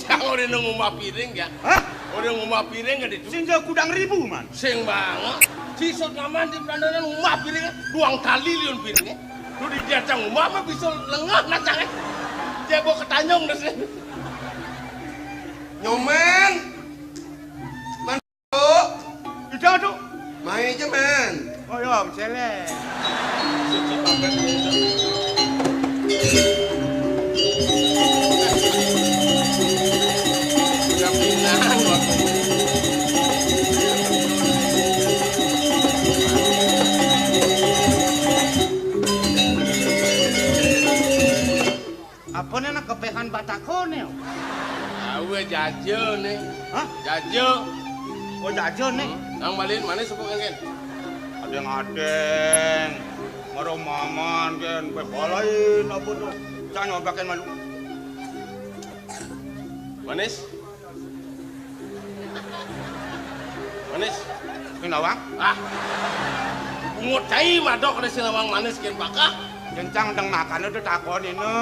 Sang orang nang umah piring ya. Hah? Orang umah piring kan itu. Sing jauh kudang ribu, man. Sing banget. Si Sut Ngaman di Prandanan umah piringnya. Duang kali liun piringnya. Lu di dia cang umah mah bisa lengah nacangnya. Dia bawa ketanyong dah sih. Nyoman. Man. Itu tuh. Main aja, man. Oh iya, Om Celek. Apa nih anak kepehan batakoné? Awe jaja nih. Hah? Jaja. Oh, jaja nih. Hmm. Nang malin mana suku kengken? Adeng-adeng. Maro maman kan, bebalain apa tuh? Jangan nyobakin malu. Manis? Manis? Ini nawang? Ah. Bungut cai madok ada si nawang manis kian pakah. Kencang deng makan udah takon ini.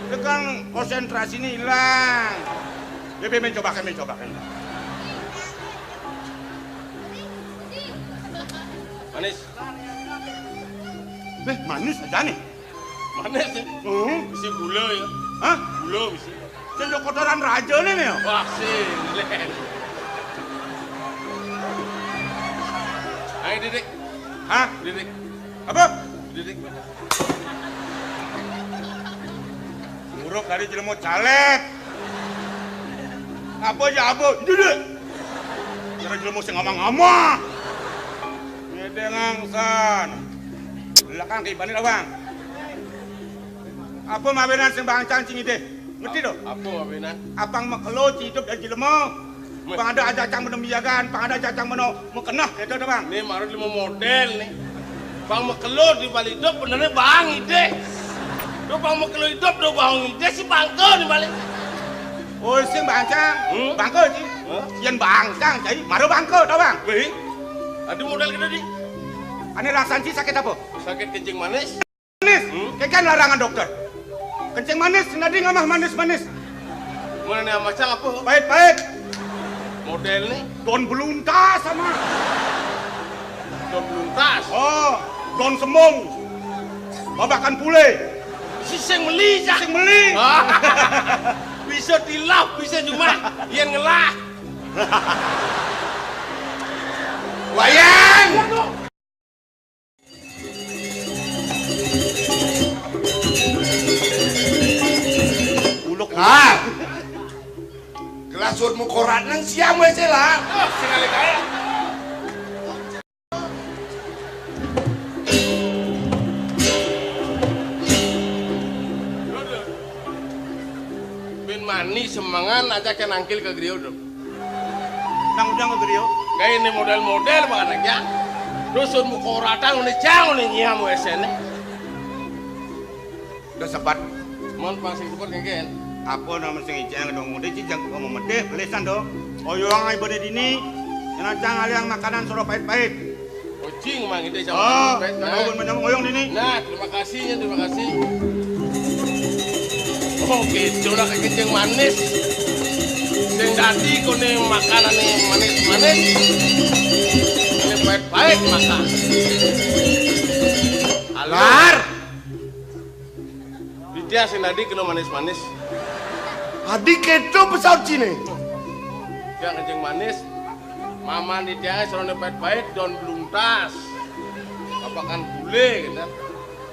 Itu kan konsentrasi ini hilang. Ya, be, men, cobakan, men, cobakan. Manis. Eh, manis aja nih. Manis ya? Hmm. Bisi gula ya? Hah? Gula bisi. Sing kotoran raja nih, nih. Wah, sing. Ayo, Didik. Hah? Didik. Apa? Didik. Muruk dari jelema caleg. Apa ya apa? Didik. Kira jelema sing ngamah-ngamah. Ngedeng angsan. Belakang ke ibane lawang. Apa mawinan sing bangcang cing idih? Ngerti to? Apa mawinan? Apang makelo ci idup dadi jelema. Meh. Pang ada aja cang meno miagan, pang ada aja cang meno makeneh, gitu to, Bang. Nih, marut lima model nih. Pang makelo di balik idup benernya bang idih. Duh, pang makelo idup, duh, bang idih si bangke di balik. Oh, sing bangcang. Hmm? Bangke, ci. Hah? Yen bangcang, cai, maro bangke, to, Bang? Wih, aduh model gitu, di. Ane rasan ci sakit apa? Sakit kencing manis. Manis, hmm? Kekan larangan dokter. Kencing manis, nading amah manis-manis. Mana nih amah cang apa? Pahit-pahit. Model nih. Daun beluntas sama. Daun beluntas. Oh, daun semung. Babakan pule. Si sing meli, cak. Sing meli. Bisa tilap, bisa cuma. Yang ngelah. Wayan. Uluk. Ah. Kelas sud mukorat nang siam wé sih lah. Ah, sekali kaya. Bin mani semengan aja ke nangkil ke griya, Dok. Nang undang ke griya. Kayak ini model-model banget ya. Dusun muka rata ngene jang ngene nyiam wesene. Udah sempat. Mon pang sing sepet kengken. Apa nama sing ijang dong? Udah cijang kok mau medeh, belesan dong. Oyong ae bene dini. Yen cang aliang makanan soro pait-pait. Kucing mang itu sama. Oh, baik, nah. Menyambung oyong dini. Nah, terima kasih ya, terima kasih. Oh, gitu lah, kayak kencing manis. Dadi koné makanané manis-manis, koné pait-pait makan. Alar. Ditiang sing dadi kena manis-manis. Adi kéto pesaut ciné. Tiang kencing manis. Maman ditiang soroné pait-pait don bluntas. Apakan gulé gitu.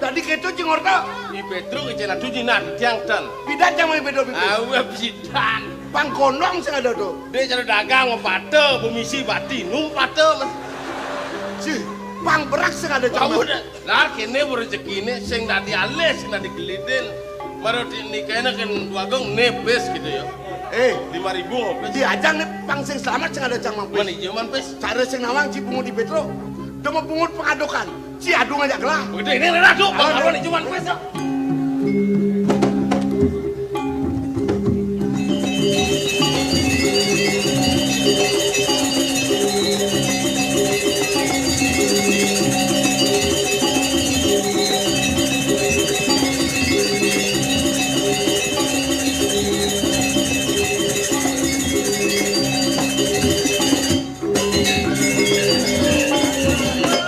Dadi kéto, Cing Orta. I Pétruk, i Cén Adu, Cina, tiang ten. Pidan cang main Pétruk, Pétruk. Awe pidan. Pang gondong sing ada to. Dé cara dagang mapata, pemisi bati, numpata, Mas. Sih, pang berak sing ada, Cang. Tahu deh. Lah kéné rezekiné sing dadi alih, sing dadi gelidin. Mara di nikaina kén Dwagung né pis gitu ya. Eh, lima ribu pis. Diajang né pang sing selamat sing ada, Cang, Mang Pis. Mana iya, Man Pis? Cara sing nawang ci bungut di Pétruk. Demo bungut pengadokan. Ci adu ngajak gelah. Udah ini rela tuh, bang. Apa nih cuman pes.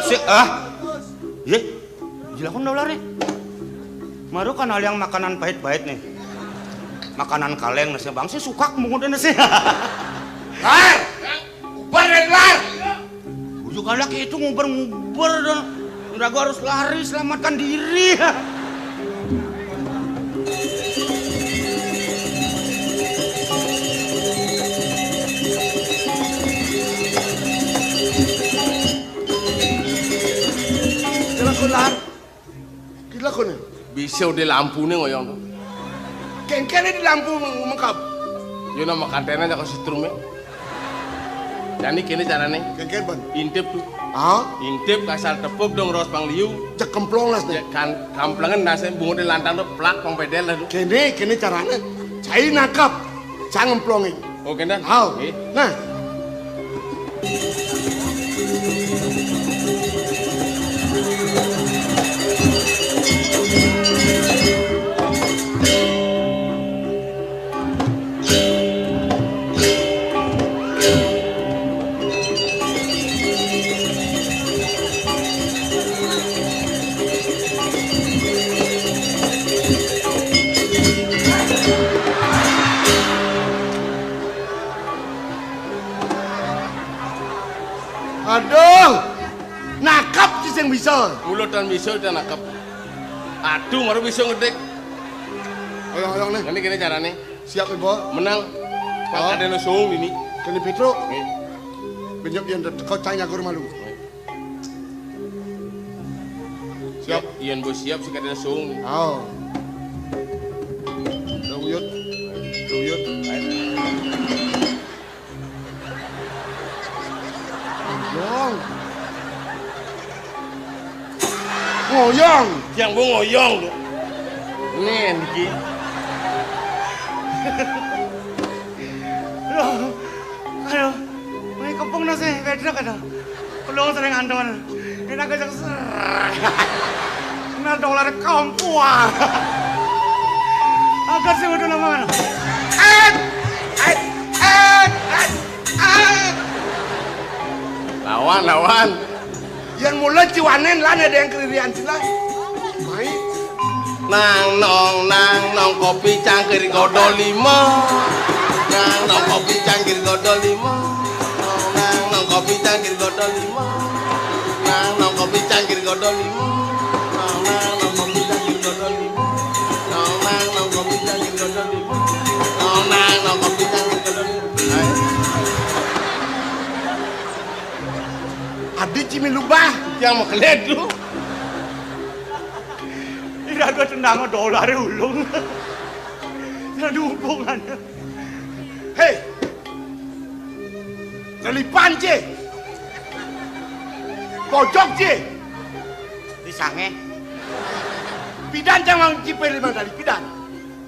Sik, ah. Yé, jilakon dolar nih. Maru kan aliang makanan pahit-pahit nih. Makanan kaleng nasi bang sih sukak mungutin nasi. Lar, ubar dari lar. Ujuk alak itu nguber-nguber dan ragu harus lari selamatkan diri. Kira kular. Kira kuné. Bisa udah lampuné ngoyong to. Kéngkéné di lampu mengkap. Yo nama katena jago setrumé. Jani kéné carané. Kéngkén, Bang. Intip to. Ah? Intip kasar tepuk dong ros pangliu. Cek kemplong las né. Cek kan kamplengen nasé bunguté lantang to plak pang pedel lah to. Kéné, kéné carané. Cai nangkep. Cang ngemplongin. Oh, kénten? Aw. Nggih. Nah. Aduh, nakep ci sing bisa. Mula tan bisa tan nakep. Aduh, baru bisa ngedik. Oyong-oyong nih. Ini gini caranya. Siap, Ibu. Menang. Oh. Ada lo sung ini. Kene Pétruk. Nih. Benyok yang kau cang nyakur malu. Siap. Yen bos siap sing kadene sung. Ayo. Duyut. Duyut. Ngoyong. Ngoyong. Yang mau ngoyong lho. Nih, iki. Aduh. Aduh. Ini kepung nasi, bedrek ada. Belum sering anton. Ini agak ser. Nah, dolar kampua. Agak sih udah lama. Eh, eh, eh, eh, eh. Lawan, lawan. Yang mulai ciwanen lah ada yang keririan sih lah. Mai. Nang nong, nang nong, kopi cangkir godol lima. Nang nong, kopi cangkir godol lima. Nang nong, kopi cangkir godol lima. Nang nong, kopi cangkir godol lima. Nang nong, kopi cangkir godol lima. Nang nong, kopi cangkir godol lima. Nang nong, kopi cangkir godol lima. Hai. Adi cimi lubah. Yang mau keledu. Ira gua tendang dolar ulung. Ira ada hubungannya. Hei. Lelipan, Ci. Bojok, Ci. Di sange. Pidan cang Mang Cipé lima kali, pidan.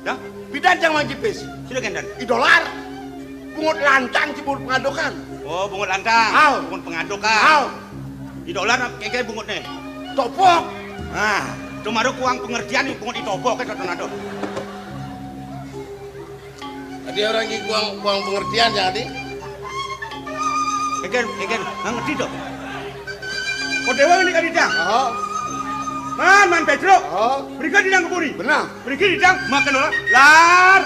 Dah? Pidan cang Mang Cipé. Sudah, Gendan. I dolar. Bungut lantang, Ci, bungut pengadokan. Oh, bungut lantang. Aw. Bungut pengadokan. Aw. I dolar, kayak bungut nih. Topok. Nah, cuma ada kuang pengertian nih, bungut i topok, kayak contoh. Adi orang iki kurang, kurang pengertian ya, Adi. Eken, eken, nggak ngerti dong. Kok dewa ini kan idang? Oh. Man, man Pedro. Oh. Berikan idang ke puri. Benar. Berikan idang makan orang. Lar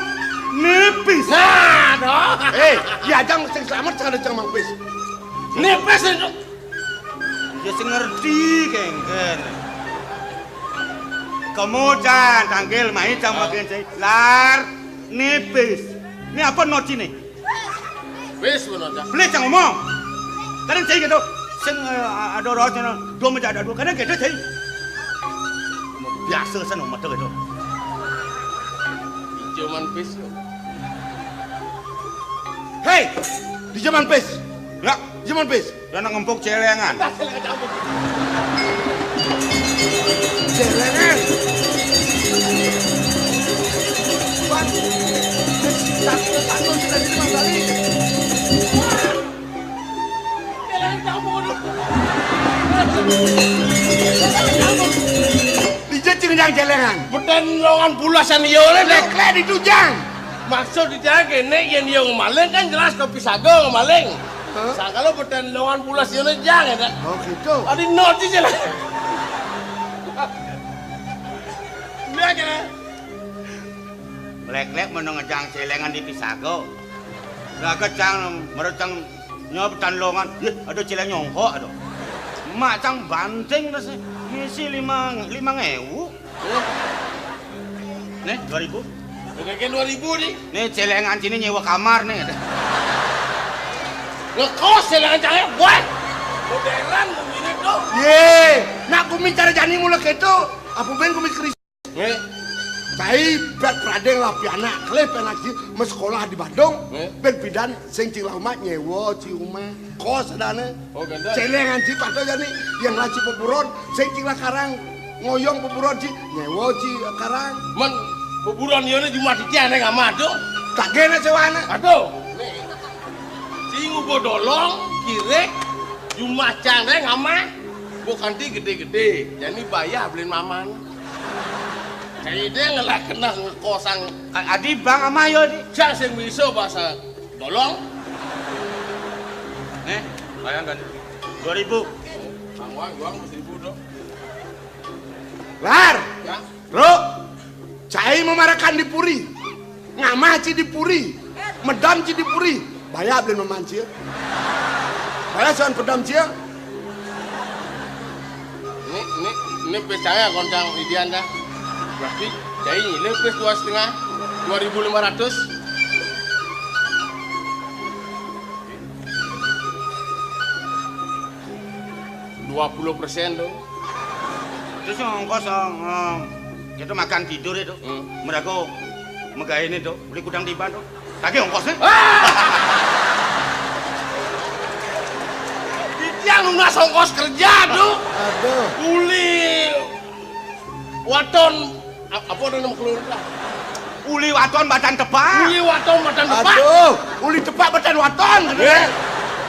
nipis. Nah, dong. Eh, ya jang sing selamat sing ada jang mangpis. Nipis itu. Ya sing ngerti kengken. Kamu jan tangkil mai jang makan saya. Lar nipis. Ini apa nocine? Wis ngono ta. Beli jang ngomong. Kadang saya gitu. Sing eh, ada roh sana. Dua meja ada dua. Kadang gitu saya. Biasa sana mata gitu. Ijo man pis. Hei, di zaman pis. Ya, di zaman pis. Lah nang ngempuk celengan. Celengan. Wan, satu, satu, sudah di lima kali. Celengan campur. Di jejeng yang celengan. Beten longan bulasan yo le, Dek. Lek-lek di tujang. Maksud di jalan kene, yen yo ngemaling kan jelas kopi sago ngemaling. Hah? Sangkalo beten longan pulas yone jang ya, Dak? Oh, gitu. Adi noti je lah. Lihat ya. Lek-lek menengejang celengan di pisago. Lah kecang, merecang nyob tan longan. Yeh, ada celeng nyongkok ada. Mak cang banting terus ngisi lima, lima ngewu. Nih, dua ribu. Oke, kan dua ribu nih. Nih, celengan sini nyewa kamar nih. Ngekos celengan cahaya, wah. Modern, begini tuh. Ye, nak kumis cara jani mulai gitu. Apa ben kumis keris? Nih. Cai bet pradeng lah pianak, kelih penak sih, mes sekolah di Bandung. Nih. Ben pidan sing cing lah umat nyewa ci umah. Kos adane. Oh, ganda. Celengan ci patuh jani, yang laci peburon, sing cing lah karang. Ngoyong peburon ci, nyewa ci karang. Men, peburon yone cuma titian yang amat tuh. Tak gene sewane. Aduh. Nih. Ci ngubo dolong, kirek, cuma cang deh ngamah. Bukan ti gede-gede, jadi bayar beliin maman. Jadi dia ngelah kena ngekosang. Adi bang amah yo di. Cak sing miso bahasa dolong. Nih, bayangkan. Dua ribu. Bang Wang, Wang seribu dong. Lar. Ya. Bro, cai memarakan di puri. Ngamah ci di puri. Medam ci di puri. Baya belum memanci. Baya soan pedam ci. Ini, ini, ini percaya koncang idian dah. Berarti cai ini pes dua setengah, dua ribu lima ratus. Dua puluh persen tuh. Terus yang ongkos yang eh, kita makan tidur itu. Hmm. Mereka megain itu, beli kudang tiban tuh. Tadi ongkosnya. Ah! Titiang lunas ongkos kerja tuh. Aduh. Uli waton a- apa ada nama keluarga? Uli waton batan tebak. Uli waton batan tebak. Aduh, uli tebak batan waton. Eh.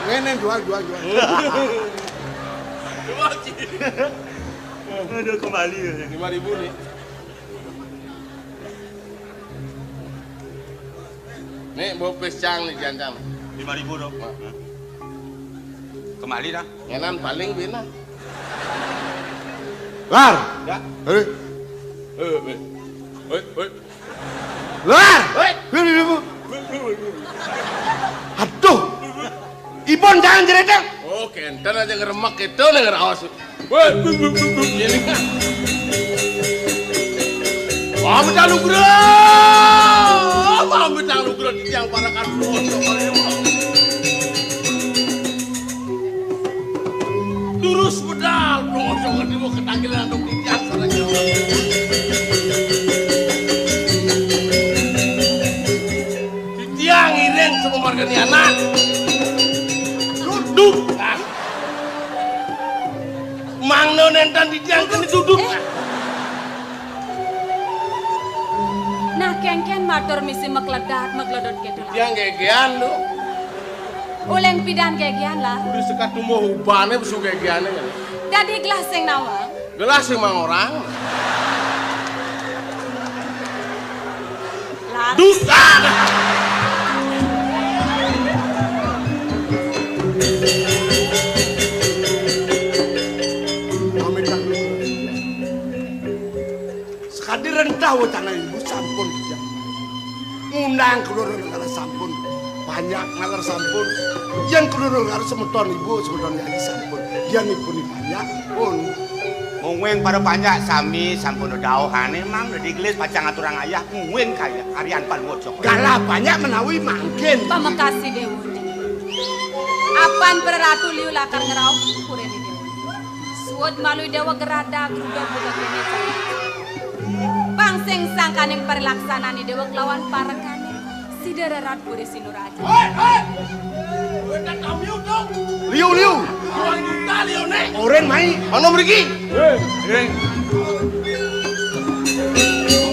Ngene jual jual jual. Aduh kembali ya. Lima ribu nih. Nih, bawa pes cang nih, jantan. Lima ribu dong. Nah. Kembali dah. Ngenan paling bina. Lar. Ya. Hei. Eh, eh. Oi, oi. Lar. Oi. Hei, hei, hei. Aduh. Ibon jangan jeredeng. Oh, kenten aja ngeremek gitu nih ngeraos. Woi, bu, bu, bu, bu. Ini kan. Wah, minta nugrah. Wah, minta nugrah di tiang parakan. Terus bedal, bro, jangan dibawa ketangkilan untuk di tiang sana jauh. Di tiang iring sama marga ni anak. Duduk. Ah. Mangno nentan di tiang kene duduk. Nah, kengken matur misi mekledat, mekledot gitu lah. Tiang gegean lu. Uleng pidan gegean lah. Udah sekat tumbuh ubane besu gegeane kan. Dadi gelah sing nawang. Gelah sing mang orang. Lar. Duh. Ah! Awit anak ibu sampun dijak. Ngundang keloro negara sampun. Banyak nalar sampun. Yen keloro negara semeton ibu, semeton yayi sampun. Yen ibu ni banyak pun. Mungwing para banyak sami sampun dauhane mang dadi gelis pacang aturang ayah mungwing kaya Aryan Panwojok. Galah banyak menawi mangkin. Pamakasi Dewa. Apan para ratu liu lakar ngrauh purene Dewa. Suud malu Dewa gerada gruda buka kene. Pang sing sangkaning parilaksanane Dewa kelawan parekane. Sida rerat puri sinuraja. Hei, hei! Kowe tak kamiu dong. Liu, liu. Orang juta liu ne. Oren mai. Mana mriki? Hei, hei.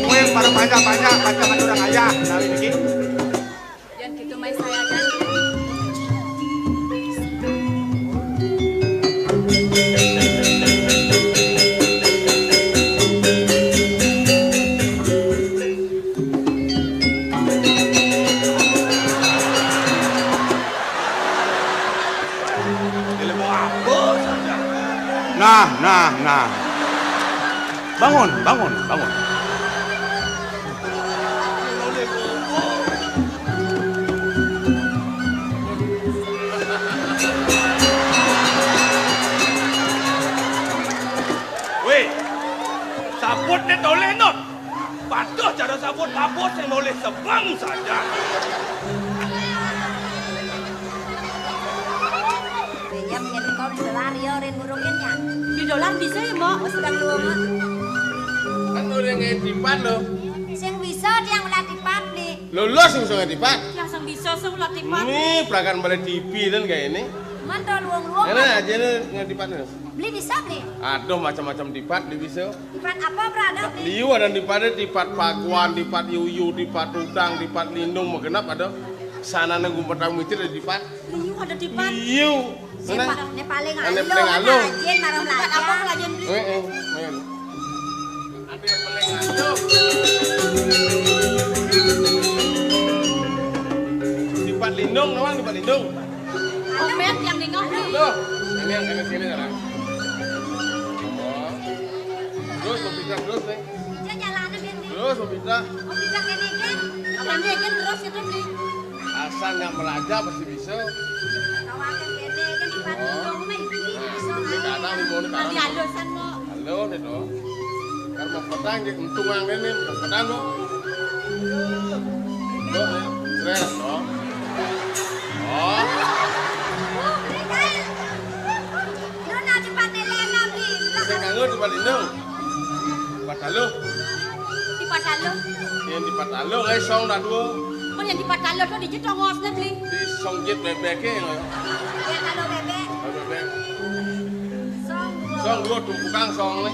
Kowe para banyak-banyak, banyak orang ayah, menawi niki. Yen gitu mai saya kan. Nah, nah, nah. Bangun, bangun, bangun. Weh, sabut ne toleh, Not. Patuh cara sabut, sabut sing nolih sebeng saja. Iya, menyang kau di dolar ya, ren burungin ya. Di dolar bisa ya, Mbok? Wis sedang lu. Kan orang yang tipat lo. Sing bisa tiang ulah tipat nih. Lulus sing bisa tipat. Tiang sing bisa sing ulah tipat. Ini perakan balik T V dan kayak ini. Man to luang-luang. Ini aja nih yang tipat nih. Beli bisa, Beli? Aduh, macam-macam tipat, Beli bisa. Tipat apa, Bra? Ada, Beli? Liu ada tipat, tipat paguan, tipat yuyu, tipat udang, tipat lindung, magenap ada. Sana nang gumpet mitir ada tipat. Liu ada tipat. Liu. Sing pa-, ne paling ane aluh, paling aluh. Rajin, marah tipat apa, Beli? Rajin, Beli? Eh, eh, main. Ane paling aluh. Tipat lindung, nawang tipat lindung. Omet yang nengok nih. Loh, ini yang kena sini sekarang. Oh. Terus, mau pindah terus nih. Bisa jalan nih, Beli. Terus, mau pindah. Mau pindah ke Negen? Ke Negen terus itu, Beli. Asal nggak melajar, pasti bisa. Kawasan kene kan tipat lindung mah iki bisa. Nah, ini mau nih, kali alusan, Mbok. Halo, nih, dong. Kan mau petang, jadi untung yang ini, mau petang, dong. Dong, ya. Stres, dong. Oh. Lu nanti pakai lena, Bli. Sing kanggo tipat lindung. Tipat aluh. Tipat aluh. Yen tipat aluh, kae song dak duo. Mun yen tipat aluh to dijit tongosne, Bli. Di song jit bebeke ngono. Ya kalau bebek. Kalau bebek. Song duo. Song duo tumpukan song ne.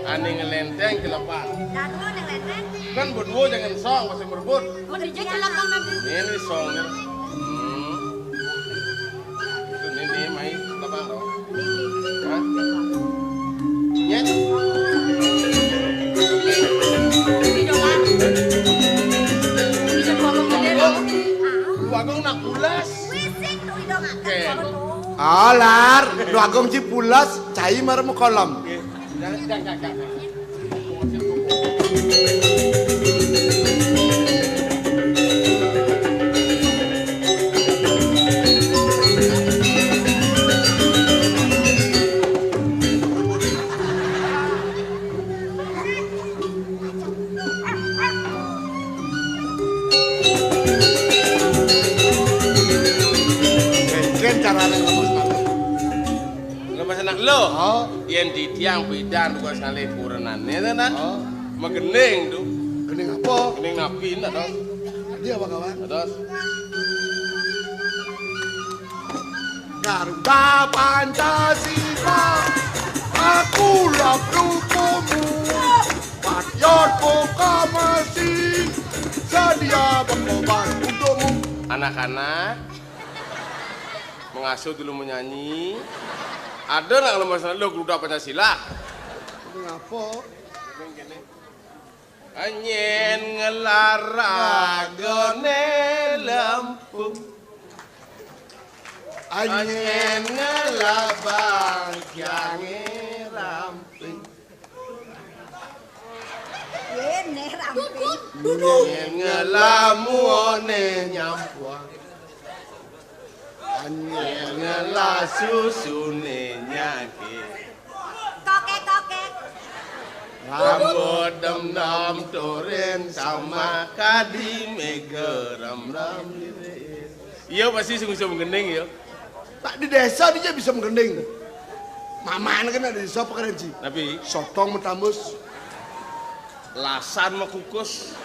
Ane ngelenteng celepang. Dak duo nang lenteng. Kan berdua jangan song, masih merebut. Mun dijit celepang, Bli. Ini song ne. Hmm. Ini, ini, mai, apa, no? Hah? Nyet? Bagong, Bagong nak pulas. Oke. Alar, Bagong ci pulas, cai marem kolam. Oke. Jangan, jangan, jangan. Mungkin caranya ngomong sepatu. Lepas anak lo. Oh. Yen di tiang pidan tugas ngalih kurenane to, Nak. Oh. Megening to. Gening apa? Gening napi, Nak, to? Dia apa, kawan? Terus. Garuda Pancasila, aku lah pendukungmu. Patriot proklamasi, sedia berkorban untukmu. Anak-anak, mengasuh dulu menyanyi. Ada nak lemas lo Garuda Pancasila? Ngapa? Anyen ngelaragone lempung. Anyen ngelabang tiange ramping. Dudut, dudut. Yén ngelamuné nyampuang. Yén ngelasusuné nyakit. Kokek, kokek. Rambut dem-dem turin sama kadi méga rem-rem. Iya, pasti sing bisa menggending ya. Tak di desa dia bisa menggending. Maman kan ada desa apa keren sih? Tapi sotong metambus. Lasan mah kukus.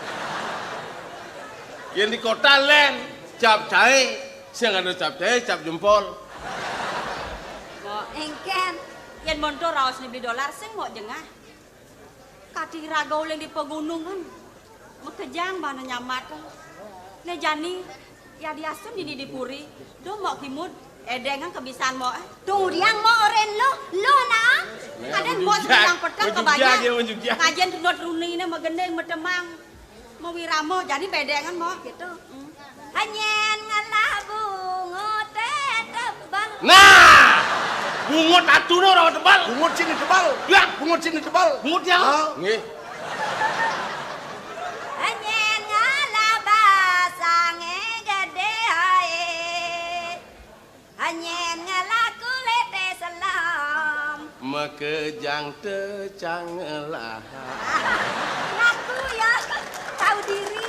Yang di kota lén, cap jahe, sing ada cap jahe, cap jempol. Mbok, éngkén, yén montor raos nibi dolar sing mbok jengah. Kadi raga uling di pegunungan. Makejang bana nyamat. Né jani, ya diasun dini di puri. Duh, mbok kimud. Édéngan kebisan mbok, eh. Tung udiang mbok orén luh, luh nah. Kadén mbok sembilang petang kebanyak. Ngajén tunut runiné magending matemang. Mawirama, jani bédéngan mbok gitu. Hmm. Hanyén ngelah bungut tebal. Nah! Bungut atune ora tebal. Bungut sini tebal. Ya. Bungut sini tebal. Bungut ya? Ah. Nggih. Hanyén ngelah basangé gedé aé. Hanyén ngelah kulité selem. Makejang tecang ngelah. Ngaku ya, tahu diri.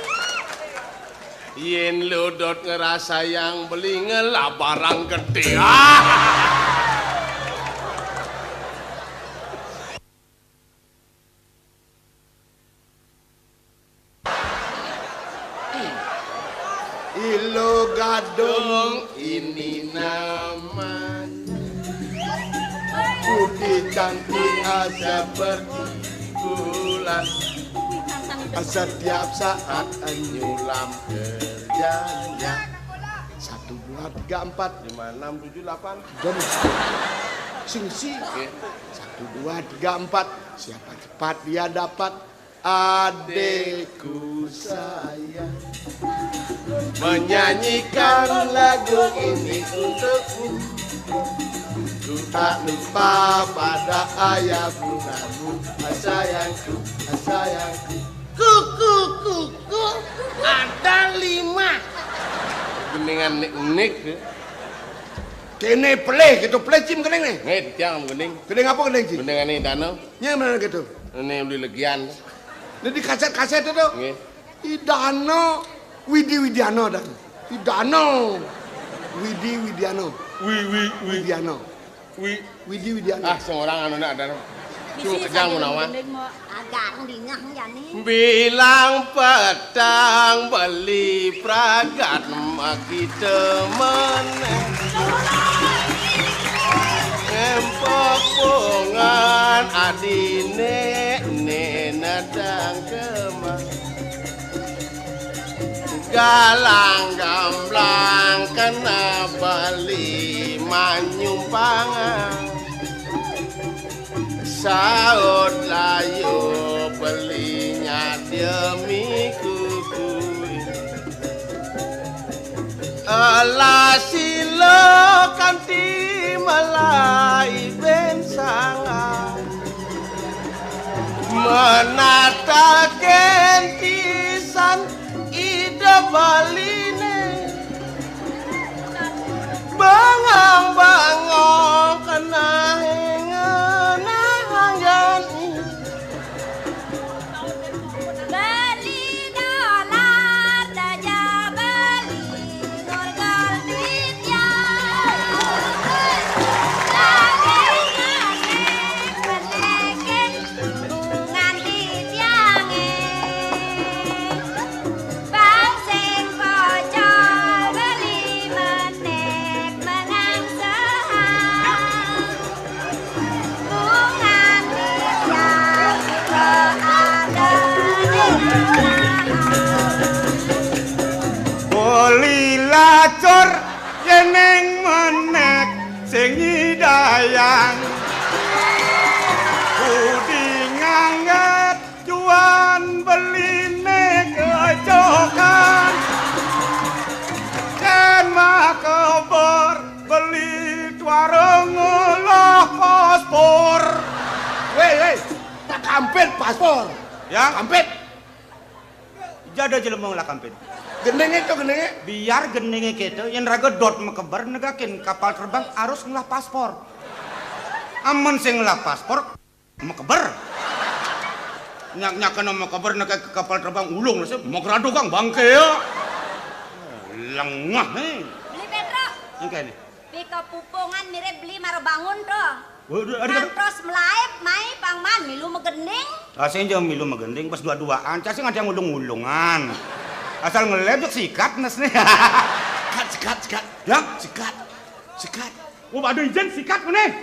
Yén ludut ngerasayang beli ngelah barang gedé. Ah! Ilo gadung ini namanya. Putih cantik seperti bulan. Setiap saat nyulam kerjanya. Satu, dua, tiga, empat. Lima, enam, tujuh, delapan. Jom. Sing si. Oke. Satu, dua, tiga, empat. Siapa cepat dia dapat. Adikku sayang, menyanyikan lagu ini untukmu. Ku tak lupa pada ayah bundamu, ah, sayangku, ah, sayangku. Kuku, kuku, ada lima. Gendingan nik-nik. Kéné pelih, gitu pelih cim gending né. Nih, tiang gending. Gending apa gending cim? Gendingan ini dana. Nyé mana gitu? Ini beli legian. Ini di kaset-kaset itu. Nggih. Idano Widi Widiano dan Idano Widi Widiano. Wi, wi, wi. Widiano. Wi. Widi Widiano. Ah, sembarang anu nak ada. Cuma kejang menawan. Agak dingah jani. Bilang petang beli pragat makita meneh. Ngempok pungan adine ne nadang kemah. Galang gamblang kena beli manyumpangan. Saut layu beli nyademi kukui. Alah sila kanti malai ben sangat. Menataken pisan ida baline. Bangang-bangang kena hengan hanjan. Beli dolar daja beli gol-gol duit ya. Lagi ngasih peneke bungan di tiange. Bang sing pocol beli menek menang sehang. Bungan di tiang ada di tengah. Beli lacur yeneng menek sing nyidayang. Budi ngangget cuan beline kecokan. Yen mah kebor beli tuareng ngolah paspor. Weh, weh, tak kampit paspor. Ya? Kampit. Ada jelema ngelah kampin. Gendinge to, gendinge. Biar gendinge kéto, yén raga dot makeber negakin kapal terbang harus ngelah paspor. Amun sing ngelah paspor, makeber. Nyak-nyakan makeber nekke kapal terbang ulung sih, magrado kang bangké ya. Lengah, eh. Beli Petro. Yang kayak ini. Pika pupungan mirip beli maro bangun to. Waduh, ada, ada. Pang terus melaib, mai pang man, milu magending. Ah, sing jauh milu magending, pas dua-duaan. Cak sing ada yang ulung-ulungan. Asal ngeleb, jek sikat, nes nih. Sikat, sikat, sikat. Ya? Sikat, sikat. Oh, ada izin sikat, mana?